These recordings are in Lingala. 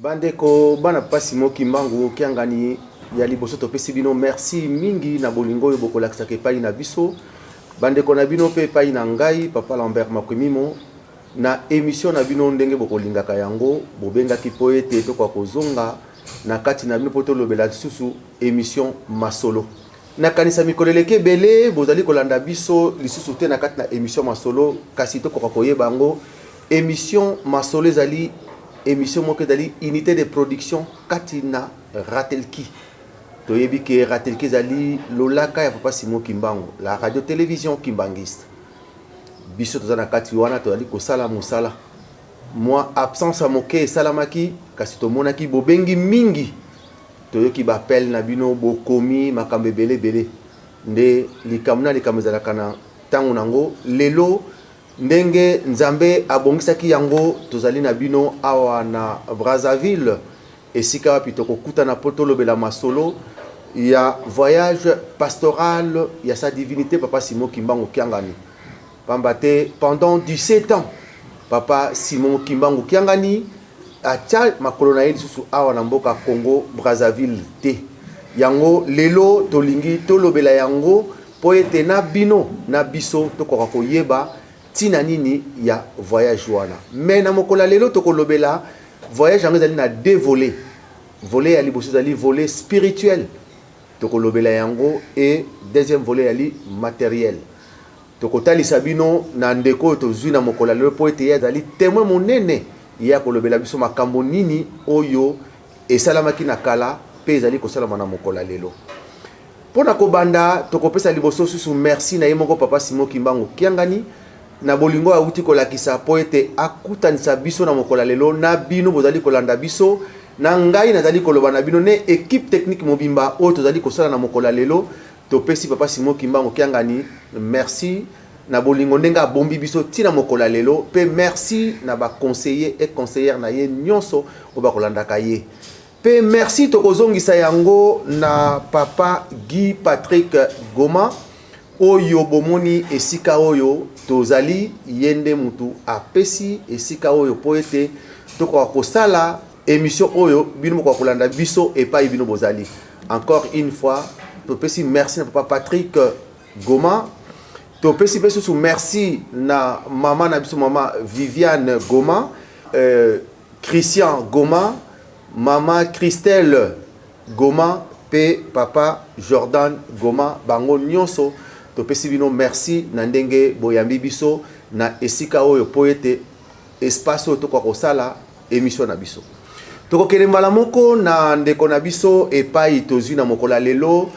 Bandeko bana Papa Simon Kimbangu Kiangani, ya liboso topesi bino merci mingi na bolingo oyo bokolakisaka epai na biso bandeko na bino mpe epai na ngai Papa Lambert Makwemimo na emission na bino ndenge bokolingaka yango. Bobengaki mpo ete tokoka kozonga na kati na bino mpo tolobela lisusu emission Masolo. Nakanisa mikolo eleki ebele bozali kolanda biso lisusu te na kati na emission Masolo, kasi tokoka koyeba yango. Emission Masolo ezali emission moko ezali unité de production kati na Ratelki. Toyebi ke Ratelki ezali lolaka ya Papa Simon Kimbangu, la radio télévision kimbanguiste. Biso toza na kati wana, tozali kosala mosala. Mwa absence ya moke esalamaki, kasi tomonaki bobengi mingi, toyoki ba appel na bino, bokomi makambo ebele ebele. Nde likambo na likambo ezalaka na ntango nango. Lelo ndenge Nzambe abongisaki yango, tozali na bino awa na Brazzaville, esika wapi tokokutana mpo tolobela masolo ya voyage pastoral ya sa divinité Papa Simon Kimbangu Kiangani. Pamba te pendant 17 ans Papa Simon Kimbangu Kiangani atia makolo na ye lisusu awa na mboka Congo Brazzaville te. Yango lelo tolingi tolobela yango mpo ete na bino na biso tokoka koyeba ntina nini ya voyage wana. Mais na mokolo ya lelo tokolobela voyage yango ezali na deux volets. Volet ya liboso ezali volet spirituel, tokolobela yango, et deuxième volet ezali matériel. Tokotalisa bino na ndeko oyo tozwi na mokolo ya lelo mpo ete ye azali témoin monene, ye akolobela biso makambo nini oyo esalamaki na kala mpe ezali kosalama na mokolo ya lelo. Mpo na kobanda, tokopesa liboso susu merci na ye moko Papa Simon Kimbangu Kiangani na bolingo awuti kolakisa mpo ete akutanisa biso na mokolo ya lelo na bino bozali kolanda biso, na ngai nazali koloba na bino ne equipe technique mobimba oyo tozali kosala na mokolo ya lelo. Topesi Papa Simon Kimbangu Kiangani merci na bolingo ndenge abombi biso tina mokolo ya lelo, mpe merci na ba conseillers et conseillères na ye nyonso oyo bakolandaka ye. Mpe merci tokozongisa yango na Papa Guy Patrick Goma oyo bomoni esika oyo tozali, ye nde mutu apesi esika oyo mpo ete tokoka kosala emission oyo, bino bokoka kolanda biso epai bino bozali. Encore une fois topesi merci na Papa Patrick Goma. Topesi mpe susu merci na mama na biso, mama Viviane Goma, Christian Goma, mama Christelle Goma mpe papa Jordan Goma. Bango nyonso topesi bino merci na ndenge boyambi biso na esika oyo mpo ete espace oyo tokoka kosala emission na biso. Tokokende mbala moko na ndeko na biso epai tozwi na mokolo ya lelo,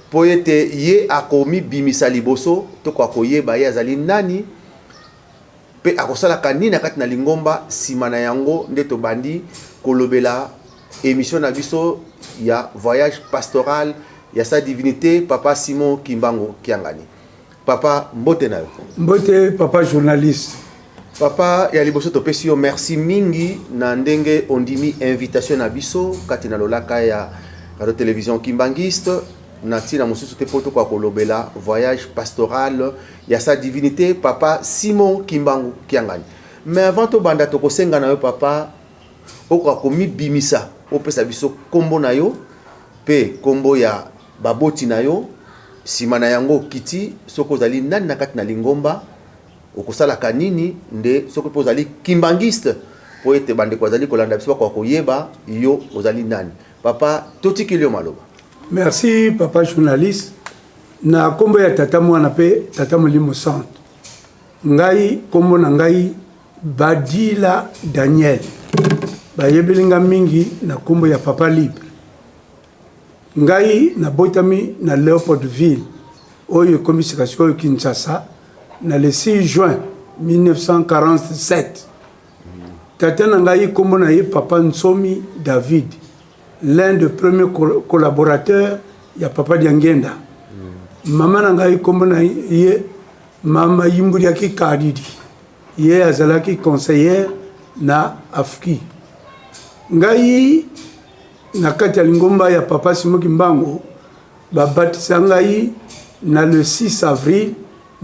mpo ete ye akomibimisa liboso, tokoka koyeba ye azali nani mpe akosalaka nini na kati na lingomba. Nsima na yango nde tobandi kolobela emission na biso ya voyage pastoral ya sa divinité Papa Simon Kimbangu Kiangani. Papa, mbote na yo. Mbote papa journaliste. Papa, ya liboso topesi yo merci mingi na ndenge ondimi invitation na biso kati na lolaka ya radio télévision kimbanguiste, na ntina mosusu te mpo tokoka kolobela voyage pastoral ya sa divinité Papa Simon Kimbangu Kiangani. Mais avant tobanda, tokosenga na yo papa okoka komibimisa, opesa biso kombo na yo mpe kombo ya baboti na yo. Nsima na yango okiti soki ozali nani na kati na lingomba, okosalaka nini, nde soki mpe ozali kimbanguiste, mpo ete bandeko bazali kolanda biso bakoka koyeba yo ozali nani. Papa, totikeli yo maloba. Merci papa journaliste. Na kombo ya Tata, Mwana mpe Tata Molimo Santo, ngai kombo na ngai Badila Daniel, bayebeli nga mingi na kombo ya Papa Libre. Ngai nabotami na Leopoldville oyo ekomi sika sikoyo Kinshasa na le 6 juin 1947. Tata na ngai kombo na ye Papa Nsomi David, l'un des premiers collaborateurs ya Papa Diangienda. Mama na ngai kombo na ye Mama Yimbuliaki Kadidi, ye azalaki conseillère na AFKI. Ngai na kati ya lingomba ya Papa Simon Kimbangu, babatisa ngai na le 6 avril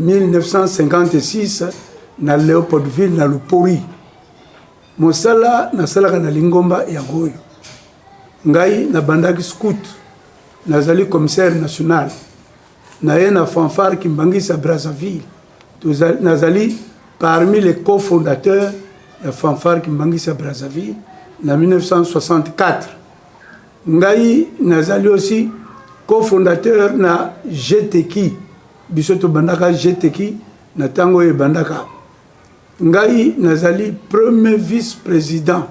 1956 na Leopoldville na Lupori. Mosala nasalaka na lingomba yango oyo. Ngai nabandaki scout, nazali commissaire national. Naye na fanfare Kimbanguiste ya Brazzaville. Nazali parmi les cofondateurs ya fanfare Kimbanguiste ya Brazzaville na 1964. Ngai nazali aussi cofondateur na GTK. Biso tobandaka GTK na ntango oyo ebandaka. Ngai nazali premier vice-president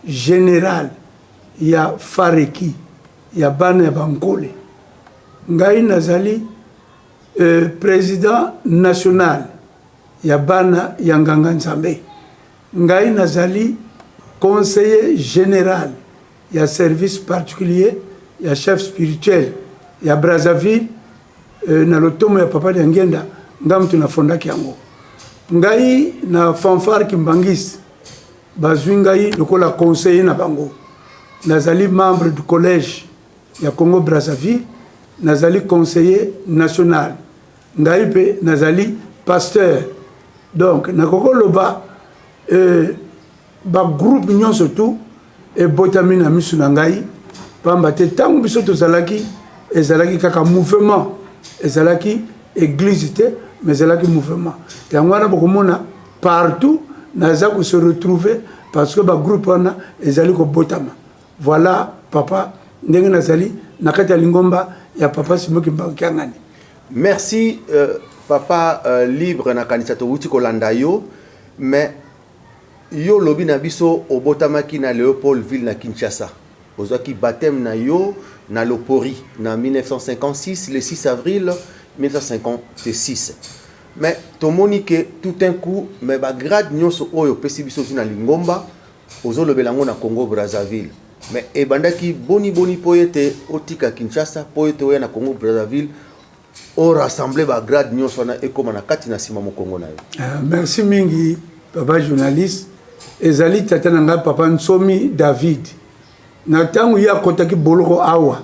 general ya Fareki ya bana ya Bankole. Ngai nazali president national ya bana ya Nganga Nzambe. Ngai nazali conseiller general ya service particulier ya chef spirituel ya Brazzaville na lotomo ya Papa Diangienda, ngai moto nafondaki yango. Ngai na fanfare Kimbanguiste bazwi ngai lokola conseiller na bango. Nazali membre du collège ya Congo Brazzaville, nazali conseiller national. Ngai mpe nazali pasteur. Donc nakoki koloba ba groupe nyonso tout ebotami na misu na ngai, pamba te ntango biso tozalaki ezalaki kaka mouvement, ezalaki église te, mais ezalaki mouvement. Yango wana bokomona partout naza ko se retrouver parce que ba groupe wana ezali kobotama. Voilà papa, ndenge nazali na kati ya lingomba ya Papa Simon Kimbangu Kiangani. Merci papa Libre, nakanisa towuti kolanda yo, mais yo lobi na biso obotamaki na Léopoldville na Kinshasa. Ozwaki baptême na yo na Lopori na 1956, le 6 avril 1956. Mais tomoni ke tout un coup, mais ba grade nyonso oyo opesi biso ozwi na lingomba, ozolobela yango na Congo Brazzaville. Mais ebandaki boni boni mpo ete otika Kinshasa mpo ete oya na Congo Brazzaville, orassemble ba grade nyonso wana ekóma na kati na nsima mokongo na yo? Merci mingi papa journaliste. Ezali tata na ngai, papa Nsomi David. Na ntango ye akɔtaki boloko awa,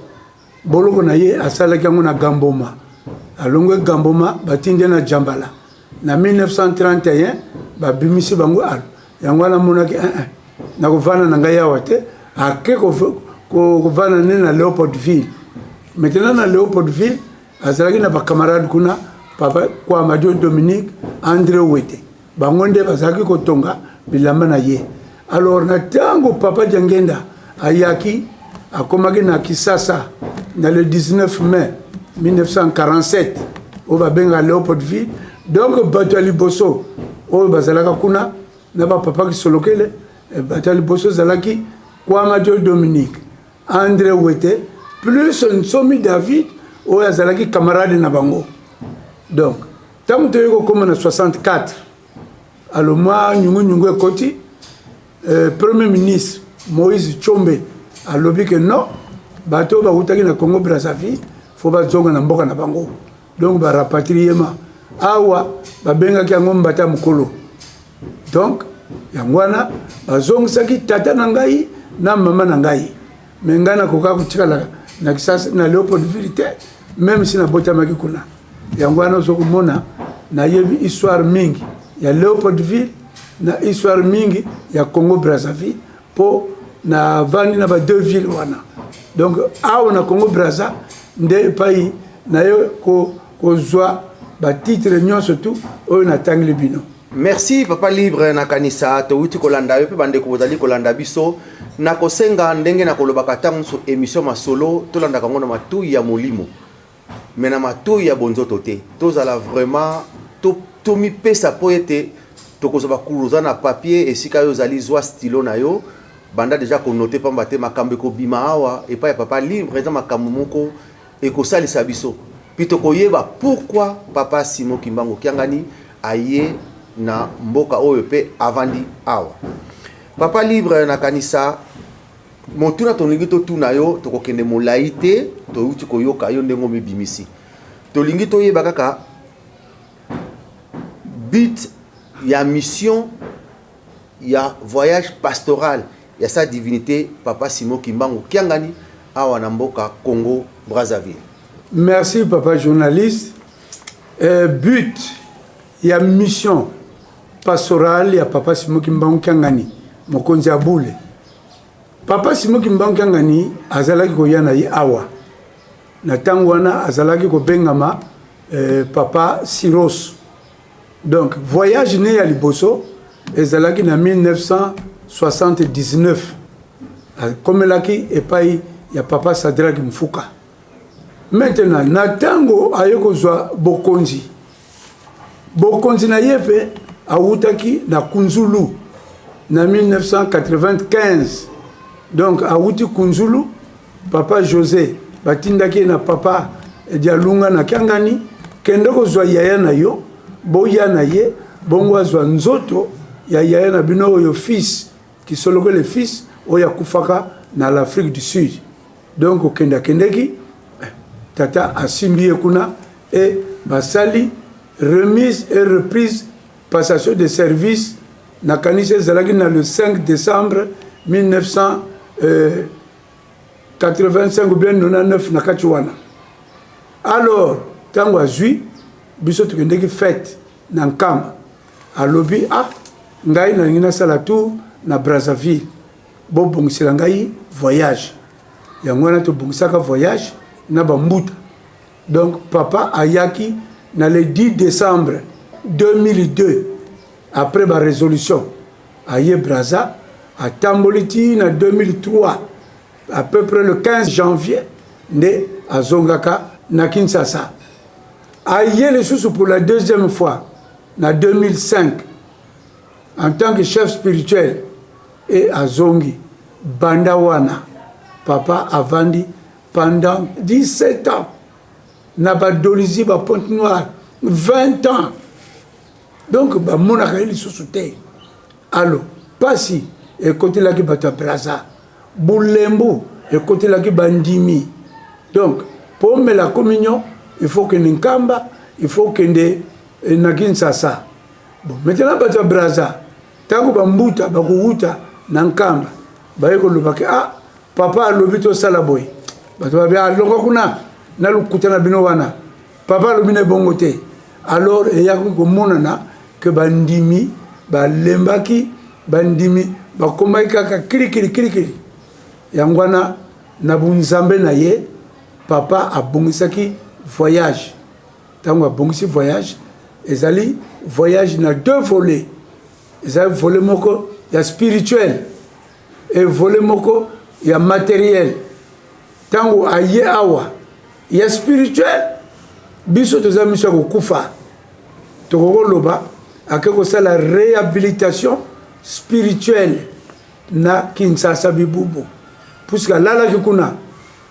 boloko na ye asalaki yango na Gamboma. Alongwe Gamboma, batindi ye na Jambala na 1931, babimisi bango. Alo yango wana amonaki nakovanda na ngai awa te, ake kovanda nde na Léopoldville. Maintenant na Léopoldville azalaki na bacamarade kuna, papa Kwamadio Dominique, André Wete, bango nde bazalaki kotonga bilamba na ye. Alors na ntango papa Diangenda ayaki, akomaki na Kisasa na le 19 mai 1947, oyo babengaka Léopoldville. Donc bato ya liboso oyo bazalaka kuna na bapapa Kisolokele, bato ya liboso ezalaki Kwamadio Dominique, André Wete, plus Nsomi David oyo azalaki camarade na bango. Donc ntango toyei kokóma na 64, alo mwa nyungunyungu ekoti. Premier ministre Moïse Tshombe alobi ke non, bato oyo bawutaki na Congo Brazzaville faut bazonga na mboka na bango. Donc barapatriement awa babengaki yango mbata mokolo. Donc yango wana bazongisaki tata na ngai na mama na ngai, mais ngai nakoka kotikala na Kisasa, na Léopoldville te, même si nabotamaki kuna. Yango wana ozo komona nayebi histoire mingi ya Léopoldville na histoire mingi ya Congo Brazzaville, mpo navandi na ba deux villes wana. Donc awa na Congo Brazza nde epai naye kozwa batitre nyonso tu oyo natangeli bino. Merci papa Libre, nakanisa towuti kolanda yo mpe bandeko bozali kolanda biso. Nakosenga ndenge nakolobaka ntango nyonso, émission masolo tolandaka yango na matoi ya molimo, mais na matoi ya bonzoto te. Tozala vraiment tomipesa mpo ete tokozwa bakulu. Oza na papier esika oyo ozali, zwa stylo na yo, banda déjà konote, pamba te makambo ekobima awa epai ya papa Libre eza makambo moko ekosalisa biso mpi tokoyeba pourquoi papa Simon Kimbangu Kiangani aye na mboka oyo mpe avandi awa. Papa Libre, nakanisa motuna tolingi totuna yo, tokokende molai te. Toyuti koyoka yo ndenge omibimisi, tolingi toyeba kaka but ya mission ya voyage pastoral ya sa divinité papa Simon Kimbangu Kiangani awa na mboka Congo Brazzaville. Merci papa journaliste. But ya mission pastorale ya papa Simon Kimbangu Kiangani. Mokonzi ya bule. Papa Simon Kimbangu Kiangani azalaki koya na ye awa. Na ntango wana azalaki kobengama eh, Papa Siros. Donc voyage ne ya liboso ezalaki na 1979 akomelaki epai ya Papa Sadrack Mfuka. Maintenant na ntango aye kozwa bokonzi, bokonzi na ye mpe awutaki na Kunzulu na 1995 donc awuti Kunzulu Papa Jose batindaki ye na papa Dialunga na Kiangani, kende kozwa yaya na yo, boya na ye, bongo azwa nzoto ya yaya na bino oyo fils Kisolokele fils oyo akufaka na l'Afrique du Sud. Donc okende akendeki, eh, tata asimbi ye kuna et basali remise et reprise passation de service nakanisi ezalaki na le 5 décembre 1900 euh, 85 ou bien 99 na kati wana alors ntango azwi biso tokendeki fete na nkamba alobi ah ngai nalingi nasala tour na brazzaville bobongisela ngai voyage yango wana tobongisaka voyage na bambuta donc papa ayaki na le 10 décembre 2002 après ba résolution aye Brazza atamboli ti na 2003 à peu près le 15 janvier nde azongaka na Kinshasa aye lisusu pour la deuxième fois na 2005 en tant que chef spirituel et azongi banda wana papa avandi pendant 17 ans na badolizi ba Pointe Noire 20 ans donc bamonaka ye lisusu te alo pasi ekotelaki bato ya braza bulembu ekotelaki bandimi donc mpo omela communion il faut okende nkamba il faut okende eh, na kinsasa bon maintenant bato ya braza ntango bambuta bakowuta na nkamba baye kolobaki ah papa alobi tosala boye bato babi alongwa ah, kuna na lokuta na bino wana Papa alobi na bongo te. Alors eyaki komonana que bandimi balembaki, bandimi bakomaki kaka kilikili kilikili. Yango wana na bunzambe na ye papa abongisaki voyage. Ntango abongisi voyage, ezali voyage na deux volets. Ezali volet moko ya spirituel et volet moko ya materiel. Ntango aye awa ya spirituel biso toza miso ya kokufa tokoki koloba ake kosala réhabilitation spirituelle na Kinshasa bibubu puisque alalaki kuna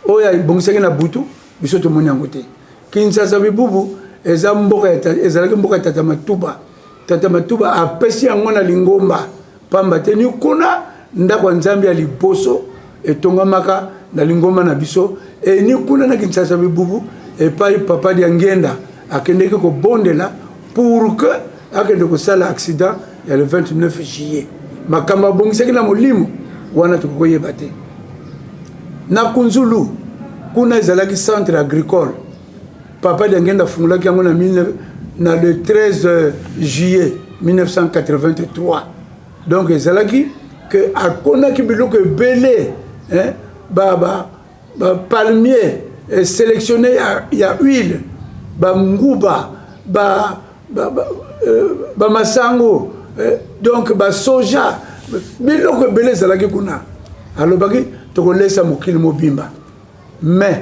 oyo abongisaki na butu biso tomoni yango te Kinshasa bibubu eza mboka ezalaki mboka ya tata Matuba tata Matuba apesi yango na lingomba pamba te ni kuna ndako ya Nzambe ya liboso etongamaka na lingomba na biso e ni kuna na Kinshasa bibubu epai papa Diangienda akendeki kobondela pour que akende kosala accident ya le 29 juillet. Makambo abongisaki na molimo wana tokoki koyeba te. Na Kunzulu kuna ezalaki centre agricole, papa Diangienda afungolaki yango na, na le 13 juillet 1983. Donc ezalaki que akonaki biloko ebele hein, ba, ba, ba palmier eh, sélectionné ya, ya huile banguba ba, ba, ba, euh, ba masango eh, donc ba soja biloko ebele ezalaki kuna alobaki tokolesa mokili mobimba mais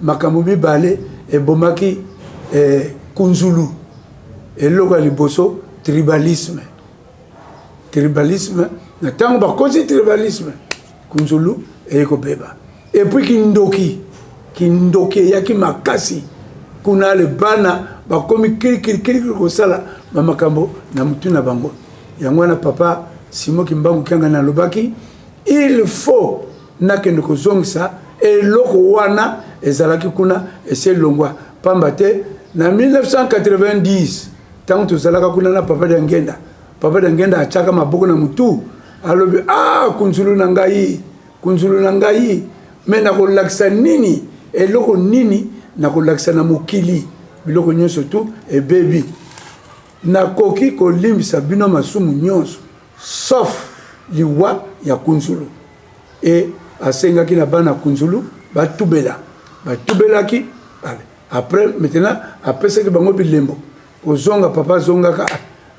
makambo mibale ebomaki eh, kunzulu eloko ya liboso tribalisme tribalisme na ntango bakosi tribalisme kunzulu eye kobeba epuis kindoki kindoki eyaki makasi kuna le bana bakomi kilikili kosala bamakambo na motu na bango yango wana papa simo kimbangu kiangani alobaki il faut nakende kozongisa eloko wana ezalaki kuna esi elongwa pamba te na 1990 ntango tozalaka kuna na papa Diangenda papa Diangenda atiaka maboko na motu alobi ah kunzulu na ngai kunzulu na ngai me nakolakisa nini eloko nini nakolakisa na mokili biloko nyonso tu ebebi nakoki kolimbisa bino masumu nyonso sauf liwa ya Kunzulu e asengaki na bana Kunzulu batubela. Batubelaki. Après maintenant apesaki bango bilembo kozonga. Papa azongaka,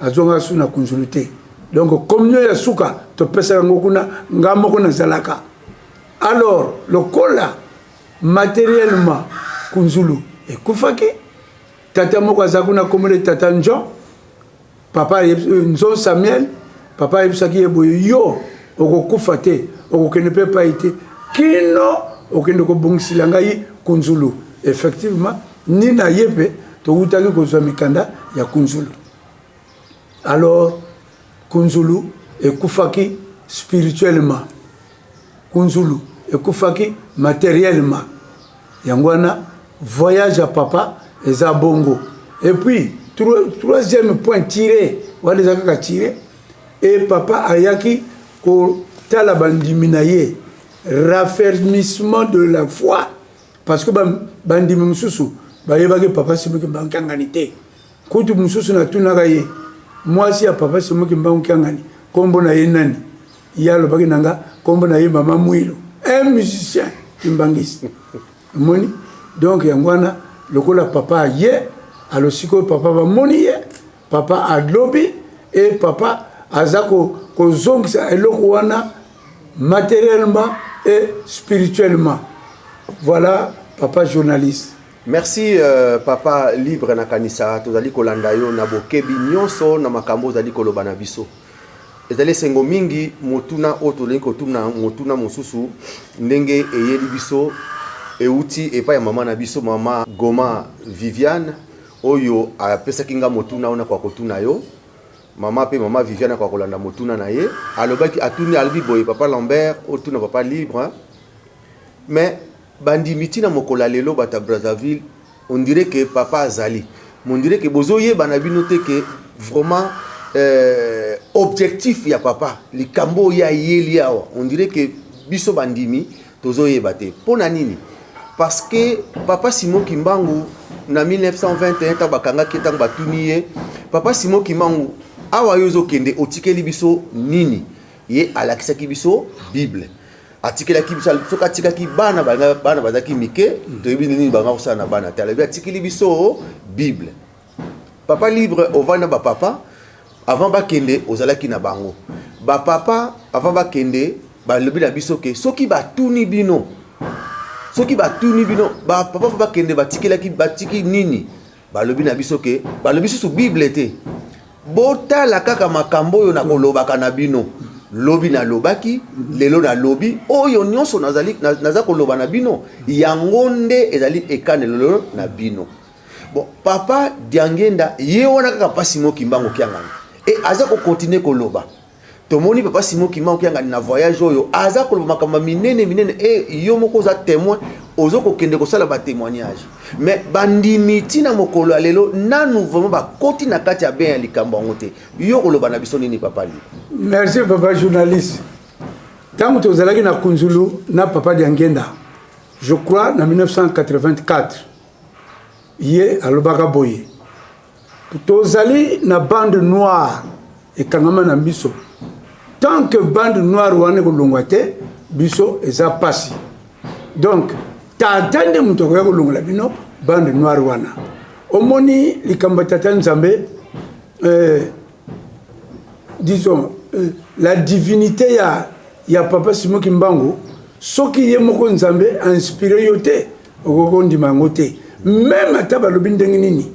azongaka su na Kunzulu te. Donc communion ya suka topesaka yango kuna, nga moko nazalaka. Alors lokola matériellement Kunzulu ekufaki, tata moko aza kuna, komona tata Njon, papa Nzon Samuel, papa ayebisaki ye boye: "Yo okokufa te, okokende mpe epai te kino okende kobongisela ngai Kunzulu." Effectivement, ni na ye mpe towutaki kozwa mikanda ya Kunzulu. Alors Kunzulu ekufaki spirituellement, Kunzulu ekufaki matériellement. Yango wana voyage ya papa eza bongo. Et puis troisième point tiré wana eza kaka tiré e papa ayaki kotala bandimi na ye, raffermissement de la foi, parce que bandimi mosusu bayebaki papa Simon Kimbangu Kiangani te. Kutu mosusu natunaka ye: "Mwasi ya papa Simon Kimbangu Kiangani, nkombo na ye nani?" Ye alobaki na nga nkombo na ye Mama Mwilu, un musicien kimbangisi. Omoni, donc yango wana lokola papa aye, alo sikoyo papa bamoni ye, papa alobi e papa aza kozongisa eloko wana matériellement et spirituellement. Voilà, papa journaliste. Merci papa Libre. Nakanisa tozali kolanda yo na bokebi nyonso na makambo ozali koloba na biso. Ezali esengo mingi. Motuna oyo tolingi kotuna, motuna mosusu ndenge eyeli biso, euti epai ya mama na biso, mama Goma Viviane, oyo apesaki nga motuna wana kwa kotuna yo mama. Mpe mama Viviane akoka kolanda motuna na ye. Alobaki, atuni, alobi boye: "Papa Lambert, otuna papa Libre, mais bandimi ntina mokolo ya lelo, bato ya Brazzaville, on dirait que papa azali, on dirait que bozoyeba na bino te ke vraiment objectif ya papa, likambo oyo ayeli awa, on dirait que biso bandimi tozoyeba te. Mpo na nini?" Parce que papa Simon Kimbangu na 1921, ntango bakangaki, ntango batuni ye: "Papa Simon Kimbangu, awa yo ozokende, otikeli biso nini?" Ye alakisaki biso Bible. Atikelaki biso, soki atikaki bana, bana bazalaki mike, toyebi nini banga kosala na bana te. Alobi atikeli biso Bible. Papa Libre, ovandi na bapapa avant bakende, ozalaki na bango. Bapapa avant bakende balobi na biso ke soki batuni bino, soki batuni bino bapapa fo bakende, batikelaki, batiki nini? Balobi na biso ke, balobi susu Bible te: "Botala kaka makambo oyo nakolobaka na bino. Lobi nalobaki, lelo nalobi, oyo nyonso nazali naza koloba na bino, yango nde ezali ekanelo na bino." Bon, papa Diangenda ye wana kaka, papa Simon Kimbangu Kiangani, e aza kocontinuer koloba. Tomoni papa Simon Kimbangu Kiangani na voyage oyo aza koloba makambo minene minene. E yo moko oza témoin, ozo kokende kosala batémoignage, mais bandimi ntina mokolo ya lelo nanu vraiment bakoti na kati ya bien ya likambo yango te. Yo koloba na biso nini, papa Li? Merci, papa journaliste. Ntango tozalaki na Kunzulu na papa Diangenda, je crois na 1984, ye alobaka boye: "Tozali na bande noire ekangama na biso. Tant que bande noire wana ekolongwa te, biso eza pasi. Donc tata nde moto akoya kolongola bino bande noire wana." Omoni likambo ya tata Nzambe, disons la divinité ya papa Simon Kimbangu, soki ye moko Nzambe inspiré yo te, okoki kondima yango te, même ata balobi ndenge nini.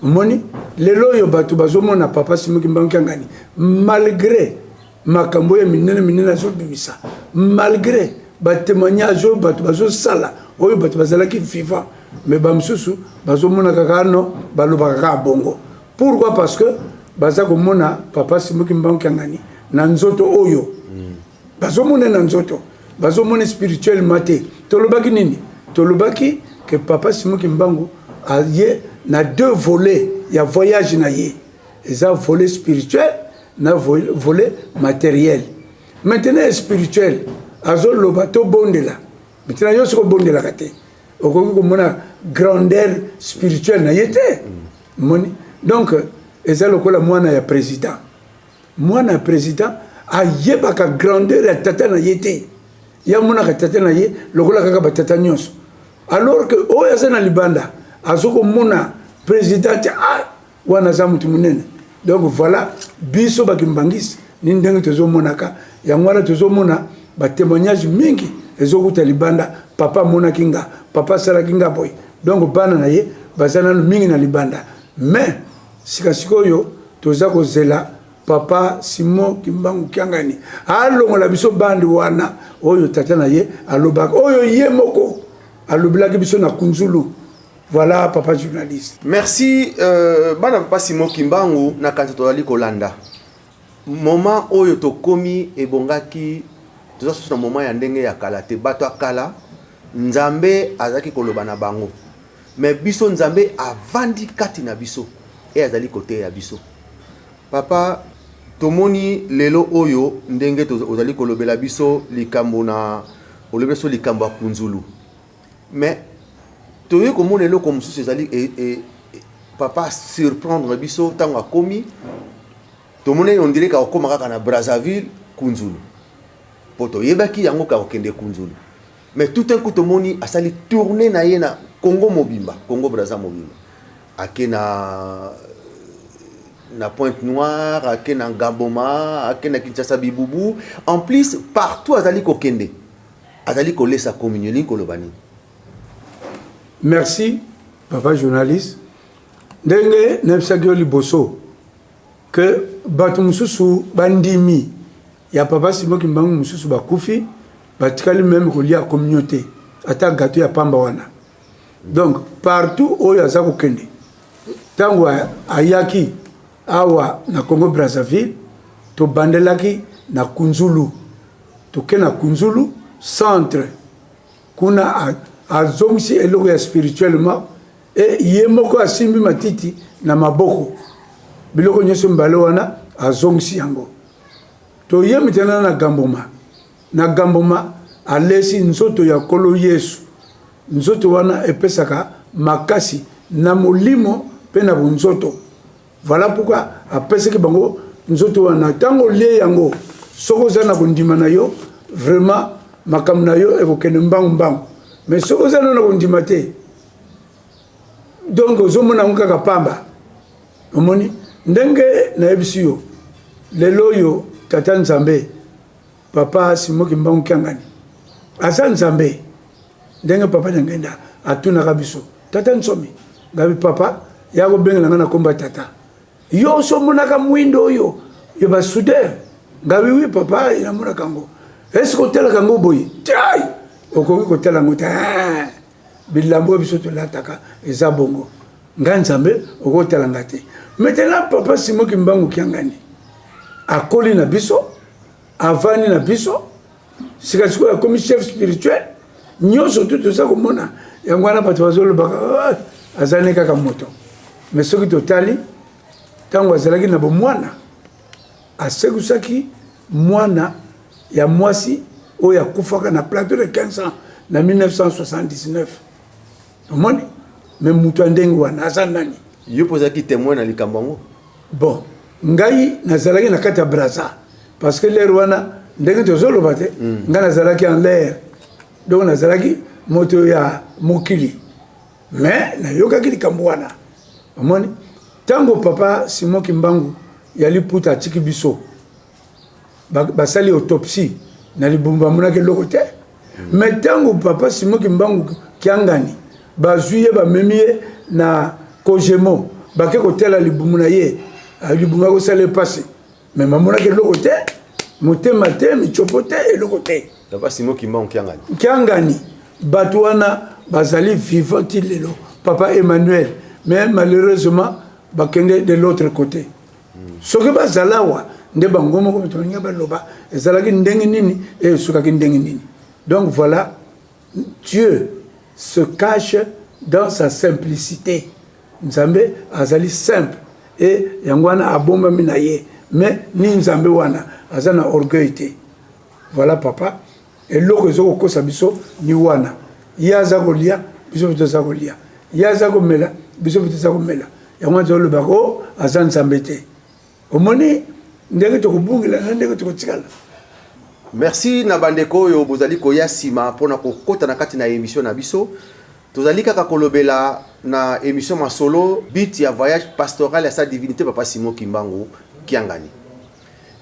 Omoni lelo oyo bato bazomona papa Simon Kimbangu Kiangani, malgré makambo oyo minene minene azobimisa, malgré batémoignage oyo bato bazosala, oyo bato bazalaki vivant, mais bamosusu bazomona kaka no, balobaka kaka bongo. Pourquoi? Parce que baza komona papa Simon Kimbangu Kiangani na nzoto oyo bazomona na nzoto, bazomona spirituellement te. Tolobaki nini? Tolobaki ke papa Simon Kimbangu aye na deux volets ya voyage na ye: eza volet spirituel na volet matériel. Maintenant spirituel, azoloba tobondela. Maintenant yo soki obondelaka te, okoki komona grandeur spirituelle na ye te. Moni, donc eza lokola mwana ya président. Mwana ya président Ayebaka grandeur ya tata na ye te. Ye amonaka tata na ye lokola kaka batata nyonso. Alors que oyo aza na libanda azokomona president te, ah, wana aza moto monene. Donc voilà, biso bakimbangisi ni ndenge tozomonaka yango wana, tozomona ba témoignage mingi ezokuta libanda: papa amonaki nga, papa asalaki nga boye. Donc bana na ye baza nano mingi na libanda. Mais sikasikoyo toza kozela papa Simon Kimbangu Kiangani alongola biso bandi wana oyo tata na ye alobaka, oyo ye moko alobelaki biso na Kunzulu. Voilà, papa journaliste. Merci. Bana papa Simon Kimbangu, na kanisa tozali kolanda moment oyo tokomi. Ebongaki toza susu na moment ya ndenge ya kala te. Bato ya kala, Nzambe azalaki koloba na bango, mais biso, Nzambe avandi kati na biso e azali koteya biso. Papa, tomoni lelo oyo ndenge ozali kolobela biso likambo na olobi biso likambo ya Kunzulu, mais toyei komona eloko mosusu ezali papa surprendre biso. Ntango akomi, tomoni on dirait kakokóma kaka na Brazzaville, Kunzulu, mpo toyebaki yango kaka kokende Kunzulu. Mais tout un coup tomoni asali tournée na ye na Congo mobimba, Congo Braza mobimba. Ake na Pointe Noire, ake na Gaboma, ake na Kinshasa Bibubu. En plus, partout azali kokende, azali kolesa communion. Elingi koloba nini? Merci, papa journaliste. Ndenge nayebisaki yo liboso ke bato mosusu bandimi ya papa Simon Kimbangu mosusu bakufi, batikali même kolia communion te, ata gâteau ya pamba wana. Donc partout oyo aza kokende, ntango ayaki awa na Congo Brazzaville, tobandelaki na Kunzulu. Toke na Kunzulu centre, kuna azongisi eloko ya spirituellement e ye moko asimbi matiti na maboko, biloko nyonso mibale wana azongisi yango. Toye mitana na Gamboma. Na Gamboma alesi nzoto ya Nkolo Yesu. Nzoto wana epesaka makasi na molimo mpe na bonzoto. Voilà pourquoi apesaki bango nzoto wana. Ntango olie yango, soki oza na kondima na yo, vraiment makambo na yo ekokende mbangu mbangu. Mais soki oza nano na kondima te, donc ozomona yango kaka pamba. Omoni ndenge nayebisi yo, lelo oyo tata Nzambe papa Simon Kimbangu Kiangani aza Nzambe. Ndenge papa Nyangenda atunaka biso: "Tata Nsomi," ngabi: "Papa," ya kobengela nga na komba: "Tata, yo oso omonaka mwindo oyo ya basoudeur?" Ngabi: "Oui papa, namonaka yango." "Est-ce otalaka yango boye tai? Okoki kotala yango te. Bilambo oyo biso tolataka eza bongo. Nga Nzambe, okotala nga te." Maintenant papa Simon Kimbangu Kiangani akoli na biso, avandi na biso. Sika sikoyo akomi chef spirituel. Nyonso tu toza komona yango wana, bato bazolobaka: "Ah, aza ne kaka moto." Mais soki totali ntango azalaki na bomwana, asekusaki mwana ya mwasi oyo akufaka na plateau de 15 ans na 1979. Omoni, mais moto ya ndenge wana aza nani? Yo mpo ozalaki témoin na likambo yango? Bon, ngai nazalaki na kati ya Braza, parce que l'heure wana, ndenge tozoloba te, ngai nazalaki en l'air, donc nazalaki moto ya mokili. Mais nayokaki likambo wana. Omoni, ntango papa Simon Kimbangu ya liputa atiki biso, basali autopsie na libumu, bamonaki eloko te. Mais ntango papa Simon Kimbangu Kiangani bazwi ye, bamemi ye na Kojemo, bake kotala libumu na ye, libumu akosala epasi, mais bamonaki eloko te, motema te, misopo te, eloko te. Papa Simon Kimbangu Kiangani. Kiangani. Bato wana bazali vivant ti lelo, papa Emmanuel, mais malheureusement bakende de l'autre côté. Soki bazala awa nde bango moko bato balingi baloba ezalaki ndenge nini e esukaki ndenge nini. Donc voilà, Dieu se cache dans sa simplicité. Nzambe azali simple e yango wana abombami na ye. Mais ni Nzambe wana aza na orgueil te. Voilà papa, eloko ezokokosa biso ni wana: ye aza kolia, biso mpe toza kolia; ye aza komela, biso mpe toza komela. Yango wana tozolobaka o aza Nzambe te. Omoni Ndenge tokobungela na ndenge tokotikala. Merci na bandeko oyo bozali koya nsima mpona kokota na kati na emission na biso. Tozali kaka kolobela na emission masolo but ya voyage pastoral ya sa divinité papa Simon Kimbangu Kiangani.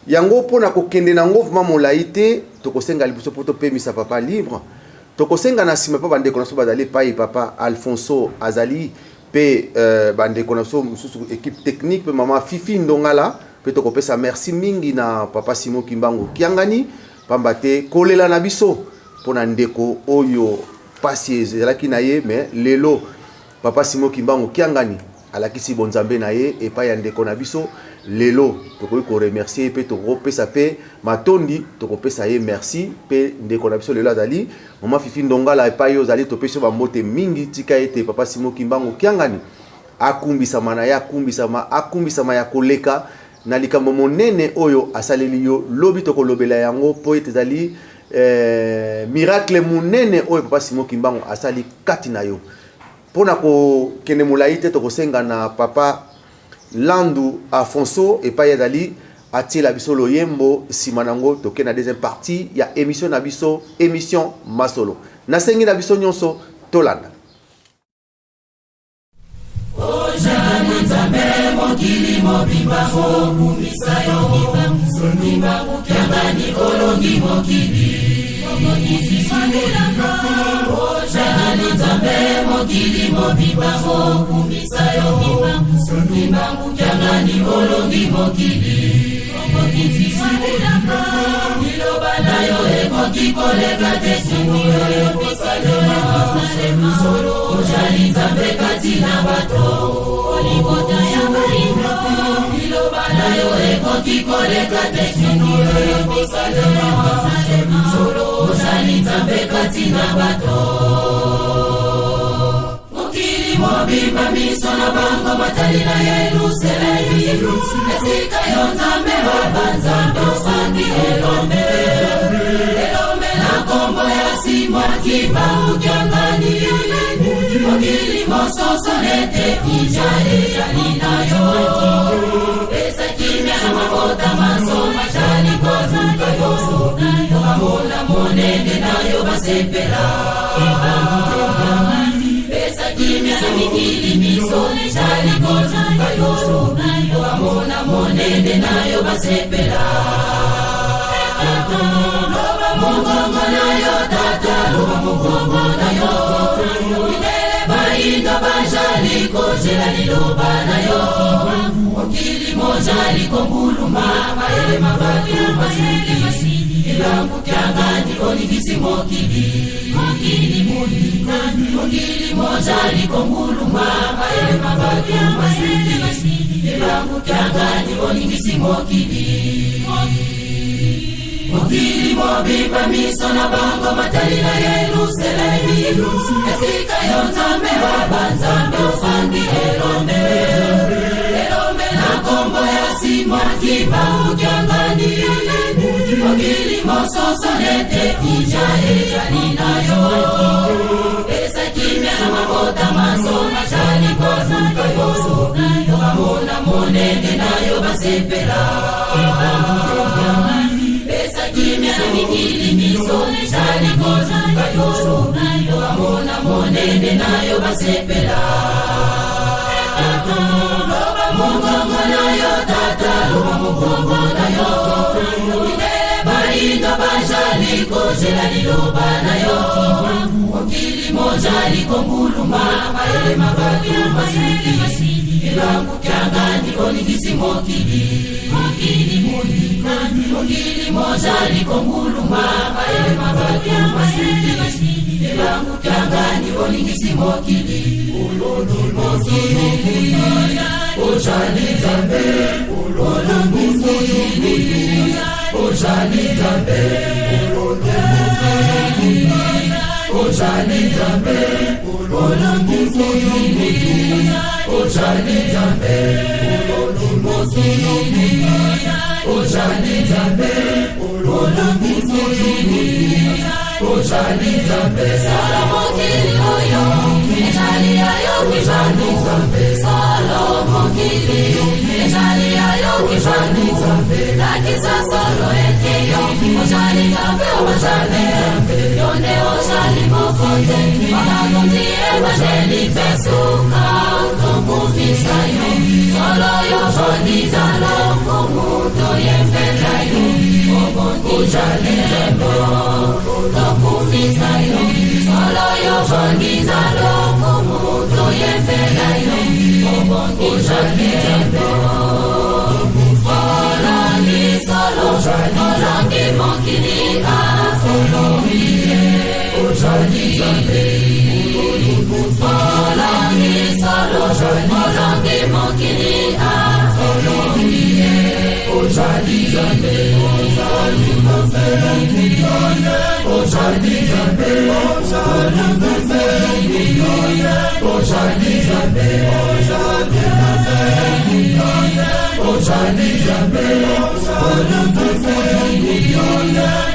Yango mpona kokende na yango vraiment molai te, tokosenga liboso mpo topemisa papa libre. Tokosenga na nsima mpo bandeko na biso bazali epai papa Alfonso azali mpe bandeko na biso mosusu équipe technique mpe mama Fifi Ndongala, mpe tokopesa merci mingi na papa Simon Kimbangu Kiangani, pamba te kolela na biso mpona ndeko oyo pasi ezalaki na ye, mais lelo papa Simon Kimbangu Kiangani alakisi bonzambe na ye epai ya ndeko na biso. Lelo tokoki koremercier ye mpe tokopesa mpe matondi, tokopesa ye merci. Mpe ndeko na biso lelo azali mama Fifi Ndongala, epai oyo ozali topesi yo bambote mingi. Tika ete papa Simon Kimbangu Kiangani akumbisama na ye, akumbisama, akumbisama ya koleka na likambo monene oyo asaleli yo. Lobi tokolobela yango mpo ete ezali miracle monene oyo papa Simon Kimbangu asali kati na yo. Mpona kokende molai te, tokosenga na papa Landu Afonso epai azali atiela biso loyembo. Nsima nango toke na deuxième partie ya émission na biso, émission masolo. Nasengi na biso nyonso tolanda. Ojali Nzambe, mokili mobimba okumisa yo. Kimbangu Kiangani olongi mokili. Ojali Nzambe, mokili mobimba okumisa yo. Kimbangu Kiangani olongi mokili. Liloba na yo ekoki koleka te, soki oyo kosalema. Solo ozali Nzambe kati na bato. Liloba na yo ekoki koleka te, soki oyo kosalema. Solo ozali Nzambe kati na bato. Mokili mobimba miso na bango batali na Yelusalemi, esika yo Nzambe wa banzambe osangi elombe, elombe na nkombo ya Simon Kimbangu Kiangani. Mokili mososo ete ija ezali na yo. Pesa kimia na mabota maso majali kozuka yo, bamona monene na yo basepela. Pesa kimia na mikili miso ezali kozuka yo, bamona monene na yo basepela. Loba mongongo na yo tata, loba mongongo na yo. Mindele bayindo bajali kozela liloba na yo. Mokili mozali konguluma, mayele mabatu masili. Kimbangu Kiangani olingisi mokili. Mokili mozali konguluma, mayele mabatu masili. Kimbangu Kiangani olingisi mokili. Mokili mobimba miso na bango matali na Yelusalemi, esika yo Nzambe wa banzambe osangi elombe, elombe na nkombo ya Simon Kimbangu Kiangani. Mokili mososo ete ija ezali na yo. Pesa kimia na mabota maso majali kozuka yo, bamona monene na yo basepela. Pesa kimia na mikili miso ezali kozuka yo, bamona monene na yo basepela. Loba mongongo na yo tata, loba mongongo na yo. Mindele bayindo bajali kozela liloba na yo. Mokili mozali konguluma, mayele mabatu masili. Kimbangu Kiangani olingisi mokili. Mokili mozali konguluma, mayele mabatu masili. Kimbangu Kiangani olingisi mokili. Mokili ozali Nzambe, mokili ozali Nzambe, mokili ozali Nzambe, mokili ozali Nzambe, mokili ozali Nzambe, mokili ozali Nzambe. Solo mokili oyo ezali ya yo Kimbangu, solo mokili ezali ya yo Kimbangu. Lakisa solo ete yo ozali Nzambe, ozali Nzambe, yo nde ozali mokonzi bakonzi evangeli mpe suka tokufisa yo solo yo ozali lokumu toyembela yo obongi ozali Nzambe tokufisa yo solo yo ozali lokumu toyembela yo obongi ozali Nzambe. Olongi solo, olongi mokili, afolongi ozali Nzambe. Olongi solo, olongi mokili, afolongi ozali Nzambe. Ozali Nzambe, ozali Nzambe, ozali Nzambe, ozali Nzambe, ozali Nzambe,